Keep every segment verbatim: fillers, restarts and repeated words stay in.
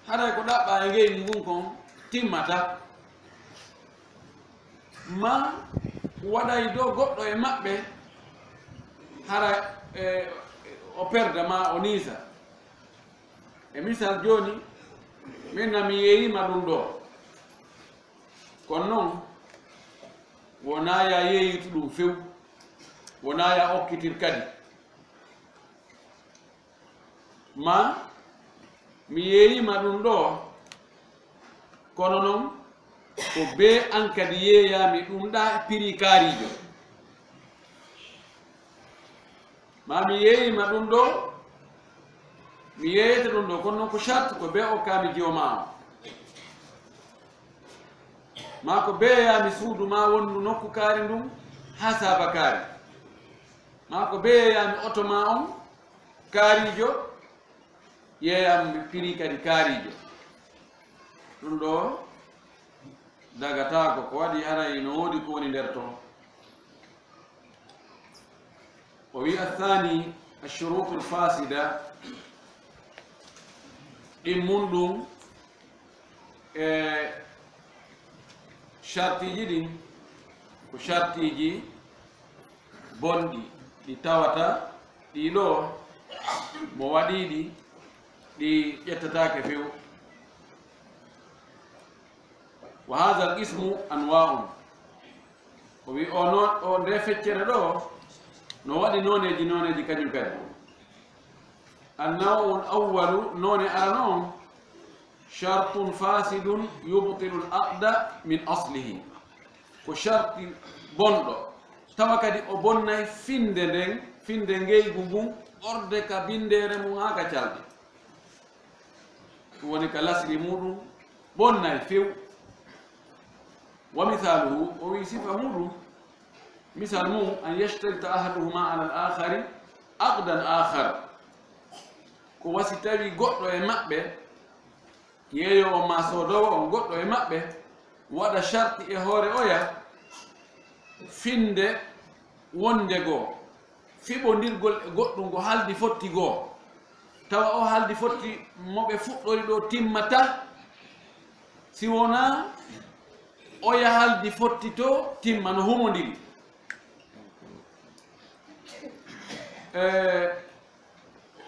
Haray ko ɗaɓɓaa e ngeygu ngun kon timmata. Ma waɗay dow goɗɗo e maɓɓe, hara, e, o perda ma o niisa. E misal jooni, min na mi yeeyima ɗum ɗoo. Kono noon, wonaa ya yeeyitu ɗum few, wonaa ya okkitir kadi. Ma mi yeeyima ɗum ɗoo, kono noon ko bee an kadi yeeyaami ɗum ɗaa piri kaariijo. Ma mi yeeyima ɗum ɗoo, mi yeeyete ɗum ɗoo, kono noon ko charte ko bee okkaami jiwo ma on. Ma ko bee yeeyaami suudu ma wonndu nokku kaari ndun haa saaba kaari. Ma ko bee yeeyaami oto ma on kaariijo, yeeyaami piri kadi kaariijo. Ɗum ɗoo dagataako, ko waɗi haray no woodi ko woni nder ton. O wi'i, "Athani, ashurutul fasida, ɗin mun ɗum e shartiiji ɗin, ko shartiiji bonɗi, ɗi tawata ɗi ɗoo mo waɗi ɗi, ɗi ƴettataake few." Wa hadha al ismu anwa'un. O wi o noon, o nde feccere ɗoo, no waɗi nooneeji, nooneeji kañum kadi. An naw'ul awwalu, noone arano on, shartun fasidun yubtilu al aqda min aslihi. Ko sharti bonɗo, tawa kadi o bonnay finde nden, finde ngeygu ngun, ɓorde ka binndere mum haa ka calɗi. Ɗum woni ka lasli muɗum bonnay few. Wa misaluhu, o wi sifa muɗum, misal mum, an yashtarita ahaduhuma ala al akhari aqdan akhar. Ko wasi tawi goɗɗo e maɓɓe, yeeyo on ma soodowo on, goɗɗo e maɓɓe waɗa sharti e hoore oya finde wonde goo, fiɓondirgol e goɗɗum ko haldi fotti goo, tawa o haldi fotti mo ɓe fuɗɗori ɗoo timmata, si wonaa oya haldi fotti to timma no humondiri. Eh,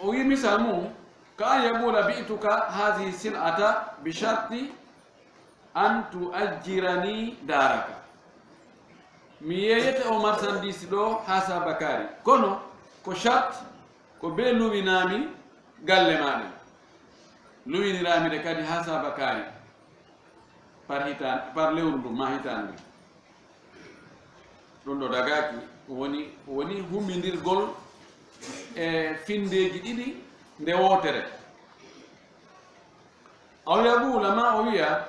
o wi misal mum, ka an yaqula bi'tuka hadhihi sil'ata bi sharti an tu'ajjirani daraka. Mi yeeyete o marchandise ɗoo haa saaba kaari. Kono ko charte ko bee luwinaami galle maa ɗen. Luwiniraami ɗe kadi haa saaba kaari. Par hitaan-, par lewru ndu maa hitaande nde. Ɗum ɗoo dagaaki, woni, woni hummindirgol e finndeeji ɗiɗi nde wootere. Aw yaqula, ma o wiya,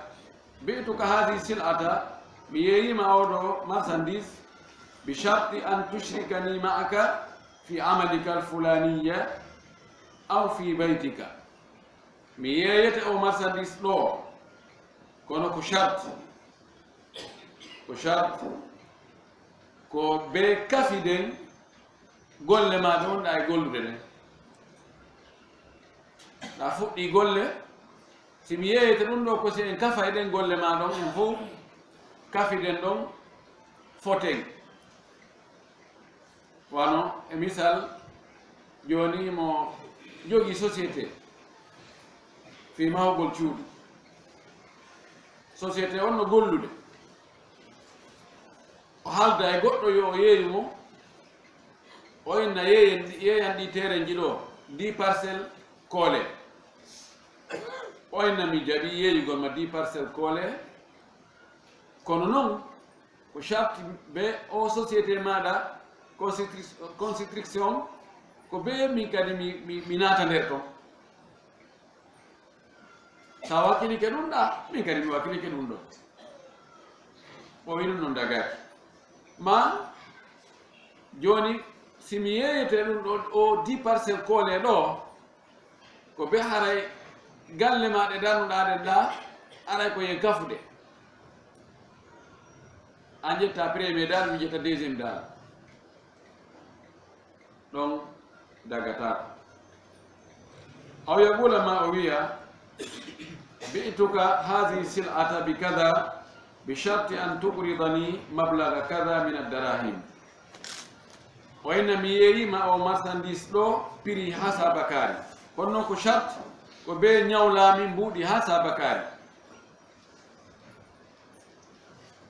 bi'tuka hadhihi sil'ata, mi yeeyima oo ɗoo marchandise, bi sharti an tushrikani ma'aka fi amalika al fulaniya aw fi baytika. Mi yeeyete oo marchandise ɗoo, kono ko charte, ko charte, ko bee kafiden golle maa ɗe wonɗaa e gollude ɗen. Ɗa fuɗɗii golle, si mi yeeyete ɗum ɗoo, ko si en kafa e ɗen golle maa ɗon, en fow kafiden ɗon foten. Wano e misal, jooni mo jogii société fii mahugol cuuɗi. Société on no gollude. O haalda e goɗɗo yo o yeeyu mo, o inna yeeyen, yeeyan ɗi teerenji ɗoo, dix parcelles koole. O inna mi jaɓi yeeyugol ma dix parcelles koole. Kono non, ko charte be o société maaɗa, construc-, construction, ko be min kadi mi, mi, mi naata nder ton. Sa wakkilike ɗum ɗa, min kadi mi wakkilike ɗum ɗo. O wi ɗum non dagaaki. Ma, jooni, si mi yeeyete ɗum ɗo, o dix parcelles koole ɗo, ko be haray galle ma ɗe darnuɗaa ɗen ɗa, aray ko yen kafude. An ƴetta premier dal, mi ƴetta deuxième dal. Ɗon dagataako. Aw yaqula, ma o wiya, bi'tuka hadhihi sil'ata bi kadha bi sharti an tuqridani mablaga kadha min ad-darahim. O inna mi yeeyi ma o marchandise ɗo prix ha sabakari. Kono noon ko charte ko be ñawlami mbuuɗi ha sabakari.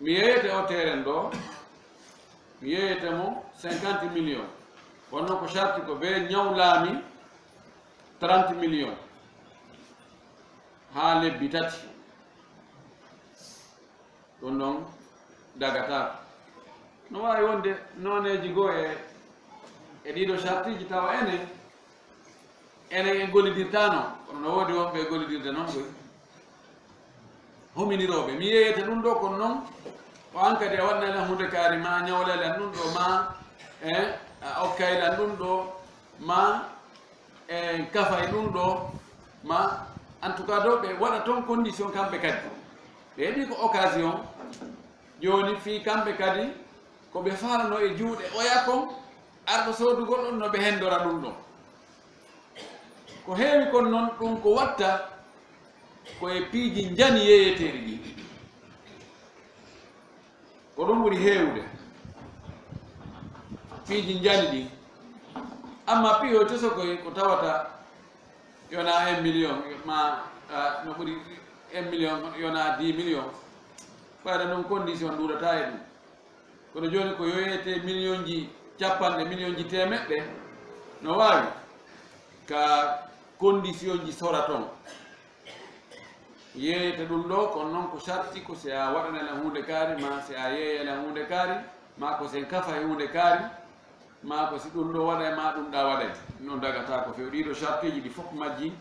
Mi yeeyete o terrain ɗo, mi yeeyete mo cinquante millions. Kono noon ko charte ko be ñawlami trente millions ha lebbi tati. Ɗum ɗon dagataako. No waawi wonde nooneeji goo e, e ɗiɗo sartiiji tawa enen, enen en gollidirtaano, kono no woodi wonɓe e gollidirde noon koy. Huminirooɓe, mi yeeyete ɗum ɗo, kono noon ko an kadi a waɗnay lan huunde kaari, ma a ñawlay lan ɗum ɗo, ma, eh, a okkay lan ɗum ɗo, ma en kafay ɗum ɗo, ma, en tout cas, ɗo ɓe waɗa toon condition kamɓe kadi. Ɓe heɓi ko occasion, jooni fii kamɓe kadi, ko ɓe faalano e juuɗe oya kon, arɗo soodugol on no ɓe hendora ɗum ɗon. Ko heewi kon noon, ɗum ko watta ko e piiji njani yeeyeteeɗi ɗi. Ko ɗum ɓuri heewde piiji njani ɗi. Amma piyo coso koy ko tawata yona un million, ma, ah, no ɓuri un million, yona dix millions. Ɓayra noon condition ɗuuɗata e ɗum. Kono jooni ko yoyete millionji capanɗe, millionji teemeɗɗe, no waawi ka conditionji sora toon. Yeeyete ɗum ɗo, kono noon ko sarti ko si a waɗanay lan huunde kaari, ma si a yeeyay lan huunde kaari, ma ko si en kafay huunde kaari, ma ko si ɗum ɗo waɗay, ma ɗum ɗa waɗay. Noon dagata ko few. Ɗiɗo sartiiji ɗi fof majji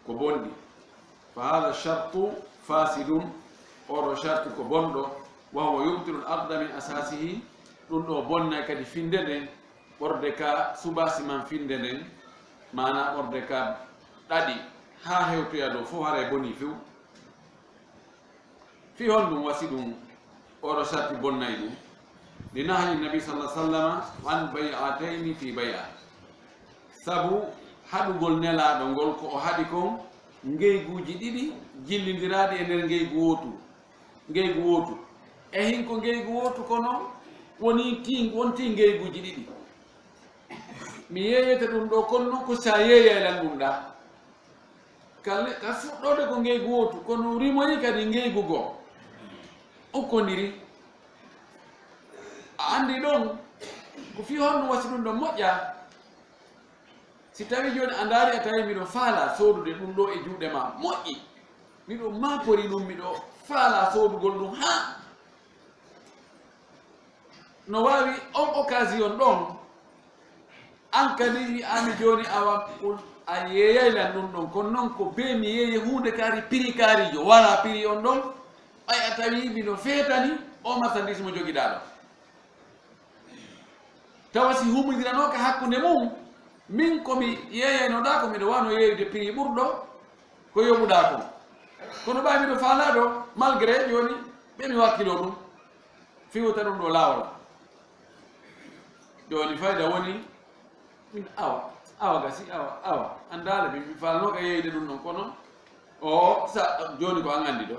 ko bonɗi. Fa hada shartu fasidun, oɗo sarti ko bonɗo, wa huwa yubtilu al aqda min asasihi, ɗum ɗo bonnay kadi finde nden, ɓorde ka subasi man finde nden, maana ɓorde ka ɗaɗi, haa hewtoya dow fof haray bonii few. Fii honɗum wasi ɗum, oɗo sarti bonnay ɗum? Li nahyi nabi sallallahu alaihi wasallam an bay'atayni fi bay'a. Sabu haɗugol Nelaaɗo ngol ko o haɗi kon ngeyguuji ɗiɗi jillindiraaɗi e nder ngeygu wootu, ngeygu wootu. E hin ko ngeygu wootu kono woni tii, wontii ngeyguuji ɗiɗi. Mi yeeyete ɗum ɗo, kono noon ko sa yeeyay lan ɗum ɗa. Ka le-, ka fuɗɗoode ko ngeygu wootu, kono rimoyi kadi ngeygu goo. Ukkondiri. A anndi ɗon, ko fii honno wasi ɗum ɗon moƴƴa? Si tawi jooni a ndaari, a tawi miɗo faalaa soodude ɗum ɗo e juuɗe ma, moƴƴi. Miɗo maapori ɗum, miɗo faalaa soodugol ɗum haa. No waawi on occasion ɗon, an kadi wi'aami jooni awa, a yeeyay lan ɗum ɗon, kono noon ko bee mi yeeye huunde kaari, prix kaariijo, wala prix on ɗon, ɓay a tawi miɗo feetani o marchandise mo jogiɗaa ɗo. Tawa si humindiranooka hakkunde mum, min ko mi yeeyaynoɗaa ko miɗo wano yeeyude prix ɓurɗo ko yoɓuɗaa kon. Kono ɓay miɗo faalaa ɗo, malgré jooni ɓe mi wakkiloo ɗum. Fiwta ɗum ɗo laawol. Jooni fayda woni, min awa, awa gasi, awa, awa. Anndaale, min mi faalnoo ka yeeyde ɗum ɗon, kono o sa, jooni ko an anndi ɗo.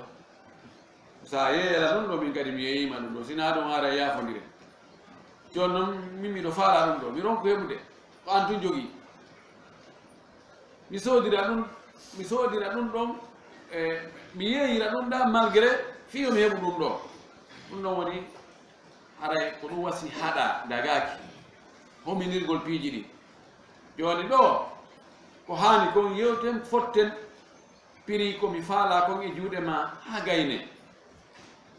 Sa yeeyala ɗum ɗo, min kadi mi yeeyima ɗum ɗo. Sinaa ɗum haara yaafondiren. Jooni noon, min miɗo faalaa ɗum ɗo. Mi ronku heɓude. Ko an tun jogii. Mi soodira ɗum, mi soodira ɗum ɗon, e, mi yeeyira ɗum ɗa malgré fii yo mi heɓu ɗum ɗo. Ɗum ɗon woni haray ko ɗum wasi haɗa dagaaki. Hominirgol piiji ɗi. Jooni ɗo, ko haani kon yewten, fotten, prix ko mi faalaa kon e juuɗe ma haa gayne.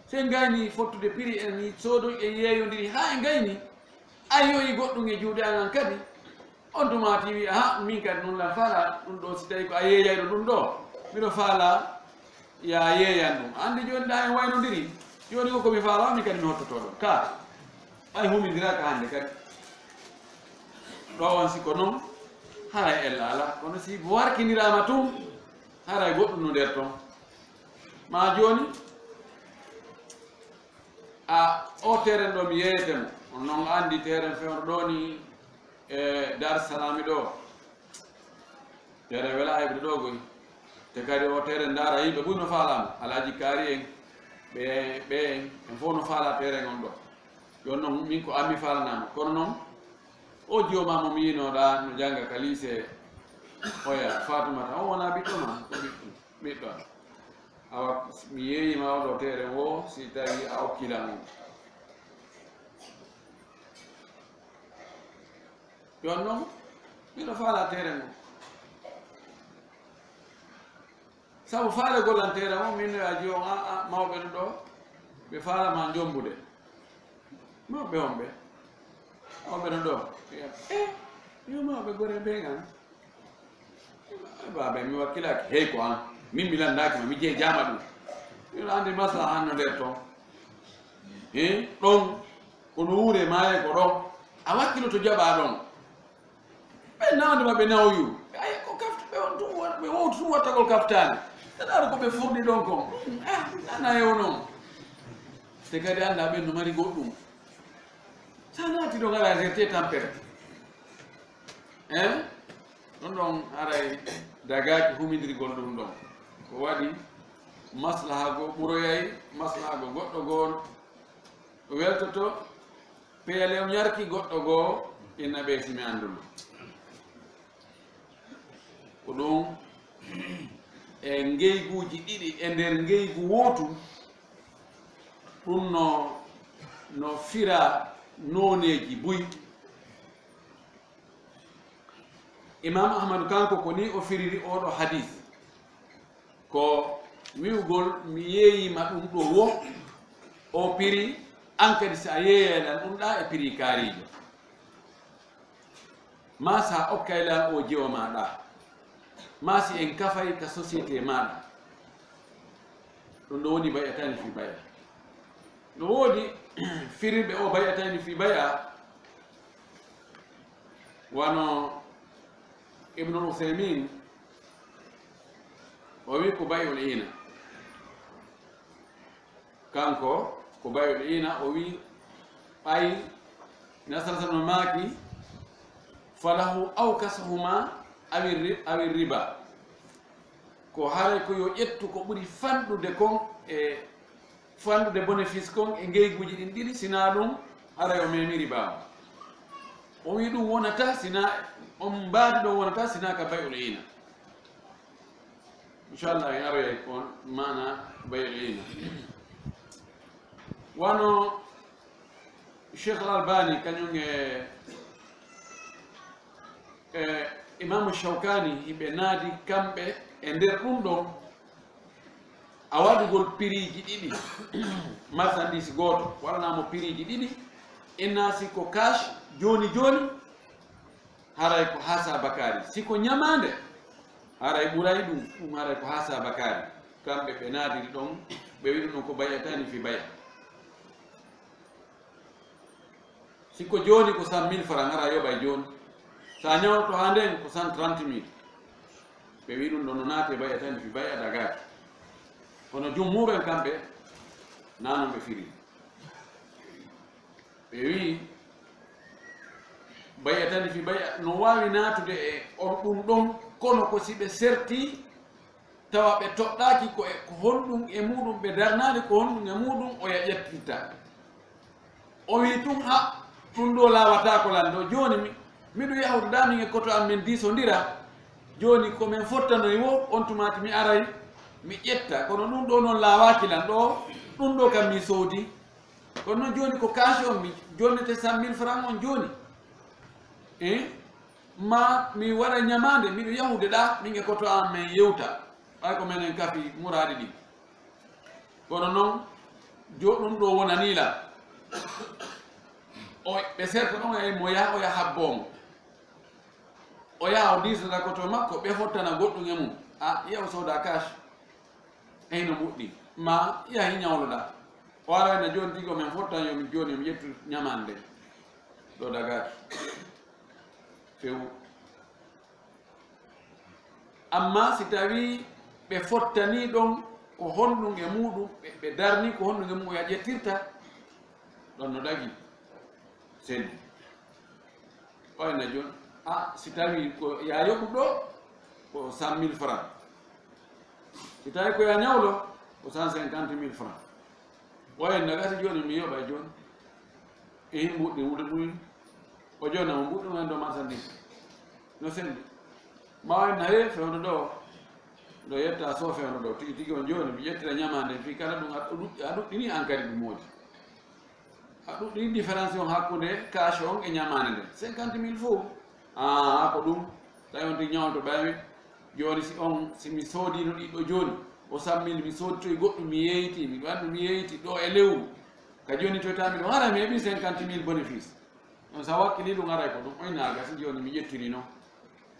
So en gayni fottude prix en soodoy en yeeyondiri haa en gayni, a yoyi goɗɗum e juuɗe an an kadi. On tuma ti wi, aha, min kadi noon lan faalaa ɗum ɗo, si tawi ko a yeeyayɗo ɗum ɗo, miɗo faalaa ya yeeyan ɗum. Anndi jooni ɗa en waynondiri, jooni ko ko mi faalaa, min kadi mi hottoto ɗon. Ka, ɓay humindiraaka hannde kadi. Ɗo on si ko noon, haray ella alaa. Kono si warkiniraama tun, haray goɗɗum no nder ton. Ma jooni, a, o terrain ɗo mi yeeyete mo. On noon anndi terrain fewndo ɗo ni, e Dar Salami ɗo. Tere wela heɓde ɗo goy. Te kadi o tere ndaara yimɓe buy no faalaama. Alaaji Kaari en, ɓe, ɓe en, en fof no faala tere on ɗo. Yon noon min ko ammi faalanaama. Kono noon, o jiwo ma mo mi yino ɗa no jannga ka lycée, oya Faatumata, o wona ɓiɗɗo ma, ko ɓiɗɗo, ɓiɗɗo am. Awa, mi yeeyima oɗo tere o, si tawi a okkilam on. Yon noon, miɗo faala tere ngo. Sabu faalagol an tere o, min no a jiwo, a, a, mawɓe no ɗo, ɓe faala ma jombude. Mawɓe on ɓe. Mawɓe no ɗo. Eh, yo mawɓe gore ɓe ngan. Baba, mi wakkilaaki. Hey, ko an. Min mi landaaki ma, mi jeejaama ɗum. Miɗo anndi maslaha an no nder toon. He, ɗon, ko no wuure maaye ko ɗon. A wakkiloto jaɓa ɗon. Ɓe nawde ma ɓe nawyu. Ɓe ay ko kafta, ɓe on tun wa-, ɓe wowtu tun wattagol kaftaani. Aɗa ara ko ɓe furɗi ɗon kon. Ah, nana e o noon. Te kadi annda ɓen no mari goɗɗum. Sa naati ɗon ara gerte tampere. Hein? Ɗum ɗon haray dagaaki humindirgol ɗum ɗon. Ko waɗi maslaha go ɓuroyay, maslaha go goɗɗo goo weltoto, peyale on yarki goɗɗo goo, inna ɓe si mi annduno. Ko ɗum e ngeyguuji ɗiɗi e nder ngeygu wootu, ɗum no, no fira nooneeji buy. Imam Ahmadu kanko ko ni o firiri oɗo hadis. Ko wi'ugol mi yeeyima ɗum ɗo wo, o piri, an kadi si a yeeyay lan ɗum ɗa e piri kaarijo. Ma sa okkay lan o jewo ma ɗa. Ma si en kafay ka société ma ɗa. Ɗum ɗo woni bay'atani fi bay'a. No woodi firirɓe o bay'atani fi bay'a. Wano Ibnul Usaymin, o wi ko bay'ul ina. Kanko ko bay'ul ina, o wi ɓay Nasara Salma maaki, falahu aw kasahuma awi ri-, awi riba. Ko haray ko yo ƴettu ko ɓuri fanɗude kon e fanɗude bénéfice kon e ngeyguuji ɗin ɗiɗi, sinaa ɗum haray o memi riba o. O wi ɗum wonata sinaa, on mbaadi ɗon wonata sinaa ka bay'ul ina. Inchallah, en aroyay ko maana bay'ul ina. Wano Cheikh Al Albani kañum e, e Imamu Shawkani hiɓe naadi kamɓe e nder ɗum ɗon, a waɗugol piriiji ɗiɗi, marchandise gooto, waɗanaa mo piriiji ɗiɗi, inna si ko cash jooni jooni, haray ko haasa bakaari. Si ko ñamaande, haray ɓuray ɗum, ɗum haray ko haasa bakaari. Kamɓe ɓe naadiri ɗon, ɓe wiɗi ɗum ko bay'atani fi bay'a. Si ko jooni ko cent mille francs, ara yoɓay jooni. Sa ñawto haa nden ko cent trente mille. Ɓe wi ɗum ɗon no naate bay'a tan fi bay'a dagaaki. Kono jumhuur en kamɓe, naa non ɓe firi. Ɓe wi bay'a tan fi bay'a no waawi naatude e on ɗum ɗon, kono ko si ɓe serti tawa ɓe toɗɗaaki ko e, ko honɗum e muɗum ɓe darnaali, ko honɗum e muɗum oya ƴettinta. O wi tun, ha, ɗum ɗo laawataako lan ɗo. Jooni mi, miɗo yahude ɗa min e koto am men diisondira. Jooni ko men fottanoy wo, on tumaati mi aray, mi ƴetta. Kono ɗum ɗo non laawaaki lan ɗo, ɗum ɗo kam mi soodi. Kono non jooni ko cash on mi jonnete cent mille francs on jooni. Eh? Ma mi waɗa ñamaande, miɗo yahude ɗa, min e koto am men yewta. Ɓay ko menen kafi muraadi ɗin. Kono non, jo-, ɗum ɗo wonanii lan. O, ɓe serta ɗon e mo yaha, o yaha habbo mo. O yaha o diisata koto makko, ɓe fottana goɗɗum e mum. A, iya o sooda cash. Heyno muɗɗi. Ma, iya hi ñawloɗa. O ara na jooni tigi o men fotta yo mi jooni yo mi ƴettu ñamande. Ɗo dagaaki. Few. Amma si tawii ɓe fottanii ɗon ko honɗum e muuɗum, ɓe, ɓe darnii ko honɗum e mum o ya ƴettirta, ɗon no dagii. Seni. Ɓayna jooni, a, si tawii ko ya yoɓu ɗo, ko cent mille francs. Si tawi ko ya ñawlo, ko cent cinquante mille francs. Ɓooyen na gasi jooni mi yoɓa jooni. E hin mbuɗɗi wuɗe ɗum. O jooni mo mbuɗɗi mo en ɗo marchandise. No sendi. Ma en na he fewndo ɗo. Ɗo yetta so fewndo ɗo. Tigi tigi on jooni mi ƴettira ñamande fi kala ɗum a ɗuɗɗi a ɗuɗɗini an kadi ɗum moodi. A ɗuɗɗini différence on hakkunde cash on e ñamande nden. Cinquante mille fof. Ah, ko ɗum. Tawi on ti ñawto ɓaymi. Jooni si on, si mi soodino ɗiɗɗo jooni, o cent mille mi sooditoy goɗɗum, mi yeeyti, mi ɓandu, mi yeeyti ɗo e lewru. Ka jooni toyta mi ɗo, hara mi heɓi cinquante mille bénéfice. On sa wakkili ɗum aray ko ɗum, oy naaga si jooni mi ƴettiri non.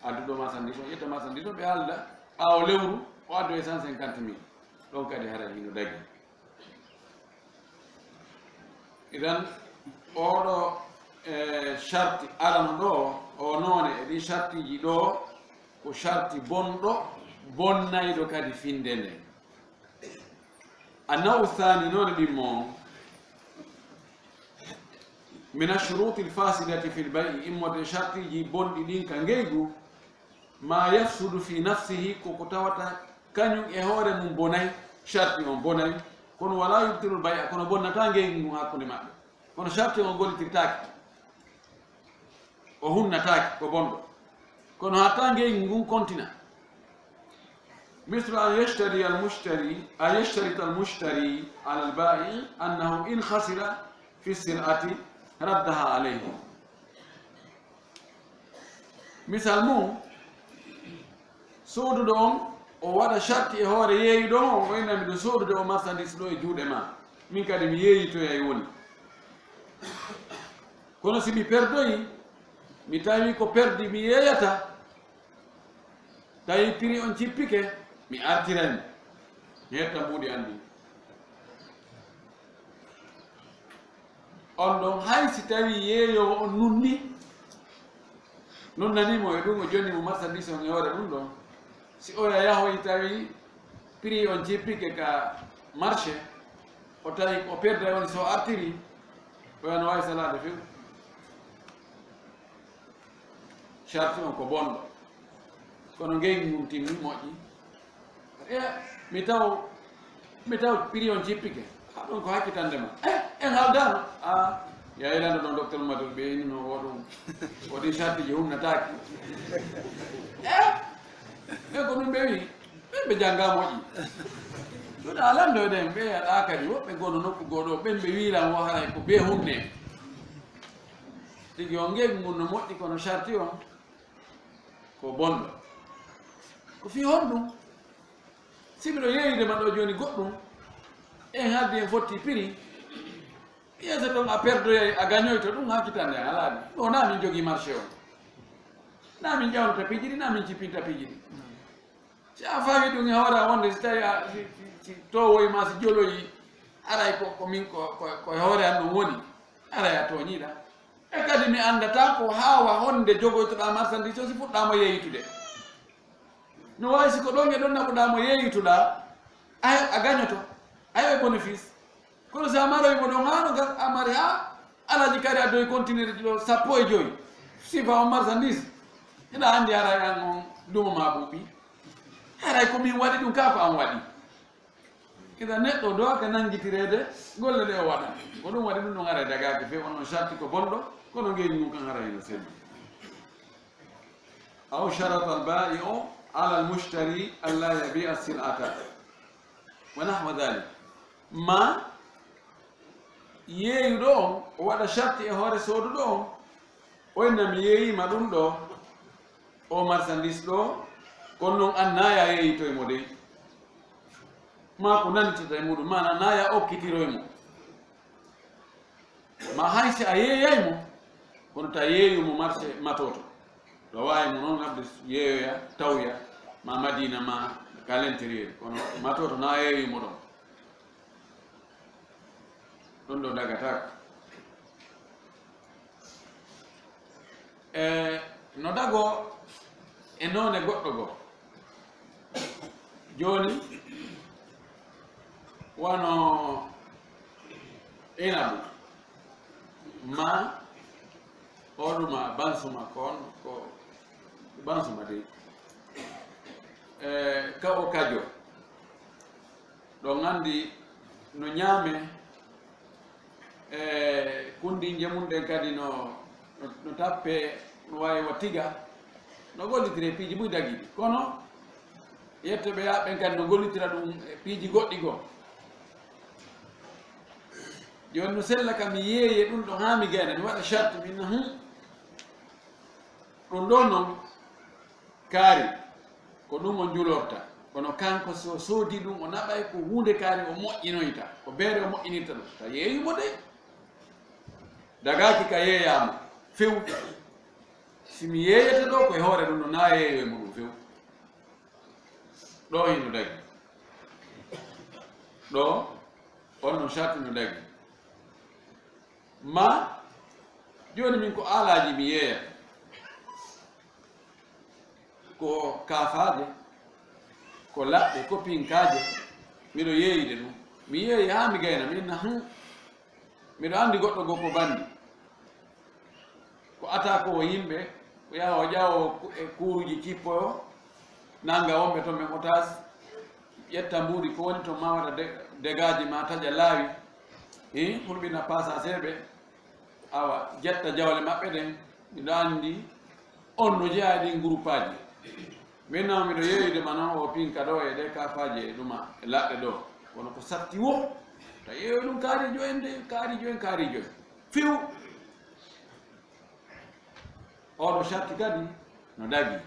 Adduɗo marchandise on, ƴetta marchandise on, ɓe haalda, ɓaawo lewru, o addoye cent cinquante mille. Ɗon kadi hara hino dagi. Idan, oɗo, e, sharti arano ɗo, o noone e ɗi shartiji ɗo, ko sharti bonɗo, bonnayɗo kadi finde nde. Annawu thani noone ɗimmo on, min ashuruti alfasidati fi lbay'i, immorde shartiji bonɗi ɗin ka ngeygu, ma yafsudu fi nafsihi, koko tawata kañum e hoore mum bonay, sharti on bonay, kono wala yubtilu lbay'a, kono bonnata ngeygu ngun hakkunde maɓɓe. Kono sharti on gollitirtaake, o hunnataake, ko bonɗo. Kono hatta ngeygu ngun kontina. Mislu an yashtari almushtari, an yashtarita almushtari ala alba'i annahu in khasira fi sil'ati raddaha alayhi. Misal mum, sooduɗo on, o waɗa sharti e hoore yeeyuɗo on, o inna miɗo soodude o marchandise ɗo e juuɗe ma. Min kadi mi yeeyitoyay woni. Kono si mi perdoyi, mi tawi ko perdi mi yeeyata, tawi prix on cippike, mi artiray mo. Mi hetta mbuuɗi an ɗin. On ɗon, hay si tawi yeeyoowo on nunni, nunnani mo e ɗum, o jonni mo marchandise on e hoore ɗum ɗon. Si oya yahoyi tawi prix on jippike ka marché, o tawi o perda woni so artiri, oya no waawi salaade few. Sharti on ko bonɗo. Kono ngeygu ngun timmi, moƴƴi. E, mi taw, mi taw prix on jippike. A ɗon ko hakkitande ma. E, en haaldaano. A, ya ilano ɗon docteur Mamadou ɓe inino o ɗum. O ɗin shartiji humnataaki. E, ɓe ko ɗum ɓe wi. Ɓen ɓe jannga moƴƴi. Ɗuɗa alando e ɗen, ɓe yaɗa kadi, woɓɓe gono nokku goɗo, ɓen ɓe wiilan wo haray ko ɓe humne. Tigi on ngeygu ngun no moƴƴi kono sharti on. Ko bonɗo. Ko fii honɗum? Si miɗo yeeyude ma ɗo jooni goɗɗum, en haaldi en fotti prix, yeeso ton a perdoyay, a gañoyto, ɗum hakkitande an alaa ɗum. Ɗo naa min jogii marché on. Naa min ƴawnata piiji ɗi, naa min jippinta piiji ɗi. Si a fawi ɗum e hoore a wonde, si tawi a, si, si, si towoyi ma, si joloyi, aray ko, ko min, ko, ko, ko e hoore an ɗum woni, aray a tooñiɗa. E kadi mi anndataa ko haawa honde jogoytoɗaa marchandise o si fuɗɗaama yeeyitude. No waawi si ko ɗon e ɗon naɓuɗaa mo yeeyituɗaa, a, a gañoto, a heɓe bénéfice. Kono si a maroyi mo ɗon haa no gas, a mari haa Alaaji Kari addoyi conteneur ji ɗo sappo e joyi. Sifa on marchandise. Hiɗa anndi haray an on dumo ma ɓuuɓi. Haray ko min waɗi ɗum kaa ko an waɗi. Kida neɗɗo doaka nanngitireede golle ɗe o waɗa. Ko ɗum waɗi ɗum ɗon haray dagaaki few, on on sharti ko bonɗo, kono ngeygu ngun kan haray no selli. Aw sharata al-baa'i'u ala al-mushtari an laa yabi'a as-sil'ata wa nahwa dhalik. Ma yeeyuɗo on, o waɗa sharti e hoore sooduɗo on, o inna mi yeeyii ma ɗum ɗo, o marchandise ɗo, kono non an naa ya yeeyitoy mo dey. Ma ko nanitata e muɗum, maana naa ya okkitiroy mo. Ma hay si a yeeyay mo, kono ta yeeyu mo marché matoto. Ɗo waawi mo non haɓde yeeyoya, tawya, ma Madina, ma ka l'intérieur. Kono matoto naa yeeyu mo ɗon. Ɗon ɗo dagataako. E no dago e noone goɗɗo goo. Jooni, wano inabu, ma, oɗuma, bansuma, ko on, ko bansuma dey. Ka o kajo. Ɗon anndi no ñaame, e kunndinje mum ɗen kadi no, no, no tappe, no waawi wa tiga, no gollitire piiji buy dagiiɗi. Kono yetteɓe yaaɓe ɓen kadi no gollitira ɗum e piiji goɗɗi goo. Jooni no sella ka mi yeeye ɗum ɗo haa mi gayna, mi waɗa charte, mi inna, hum, ɗum ɗo noon, kaari, ko ɗum o njulorta. Kono kanko, so soodi ɗum, o naɓay ko huunde kaari o moƴƴinoyta, ko beere o moƴƴinirta ɗum. Ta yeeyu mo dey. Dagaaki ka yeeyaama few. Si mi yeeyata ɗo, ko e hoore ɗum ɗo, na yeeyo e muɗum few. Ɗo hino dagi. Ɗo, on no charte no dagi. Ma, jooni min ko aalaaji mi yeeyata. Ko kaafaaje, ko laɓɓe, ko pinkaaje, miɗo yeeyde ɗum. Mi yeeyi haa mi gayna, mi inna, hum, miɗo anndi goɗɗo goo ko banndi. Ko ataa ko o yimɓe, o yaha o ƴawa o ku-, e kuuruji cippoyo, nannga wonɓe toon ɓen otage, ƴetta mbuuɗi ko woni toon, ma waɗa de-, dégâtji, ma taƴa laawi, hi, hulɓina pasaseeɓe, awa, ƴetta jawle maɓɓe ɗen. Miɗo anndi on no jeyaa e ɗin guruppaaji. Min noon miɗo yeeyude ma noon o pinka ɗo e ɗe kaafaaji e ɗuma e laɗɗe ɗo. Kono ko satti wo, ta yeeyo ɗum kaariijo en de, kaariijo en, kaariijo en. Few. Oɗo charte kadi no dagi.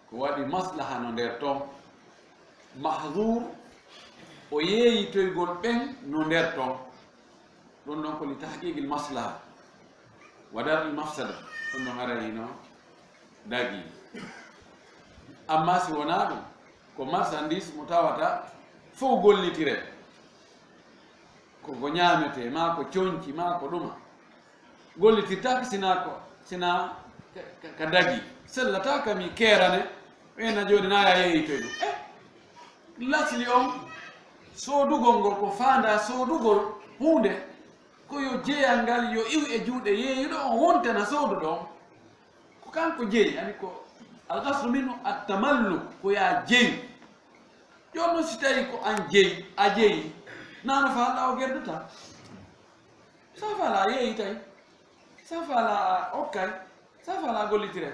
Ko waɗi maslaha no nder toon. Mahzuur, o yeeyitoygol ɓen no nder toon. Ɗum ɗon ko li tahqiqil maslaha wa dar'il mafsada. Ɗum ɗon haray hino dagi. Amma si wonaa ɗum, ko marchandise mo tawata fow gollitire. Ko ko ñaametee, maa ko conci, maa ko ɗuma. Gollitirtaake sinaa ko, sinaa ka, ka, ka dagi. Sellataa ka mi keerane, ɓeyna jooni na ya yeeyitoy ɗum. Eh, lasli on, soodugol ngol ko faandaa soodugol huunde, ko yo jeyal ngal yo iw e juuɗe yeeyuɗo on, wontana sooduɗo on. Ko kanko jeyi, ani ko al-qasdu minhu at-tamalluk, ko ya jeyi. Jooni noon si tawi ko an jeyi, a jeyi, nano faalaa o gerdata. Sa faalaa a yeeyitay, sa faalaa a okkay, sa faalaa a gollitiray.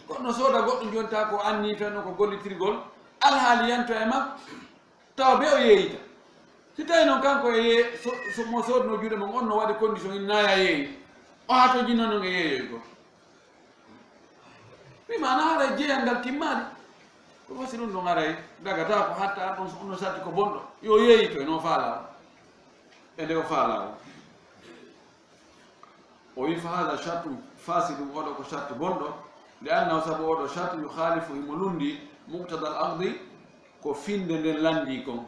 Goɗɗo sooda goɗɗum jooni tawa ko anni tan ko gollitirgol, alhaali yanto e makko, tawa be o yeeyita. Si tawi noon kanko e yee-, so, so mo soodno juuɗe mum on no waɗi condition ina ya yeeyi, o hatojino noon e yeeyoygol. Mi maana haray jeyal ngal timmaali. Ko wasi ɗum ɗon haray dagata ko hatta ɗon so no satti ko bonɗo. Yo yeeyito e no faalaa o. E nde o faalaa o. O wi fa hada shartu fasidun, oɗo ko sharti bonɗo. Li annahu sabu oɗo sharti yukhalifu himo lundi muqtadal aqdi ko finde nden landi kon.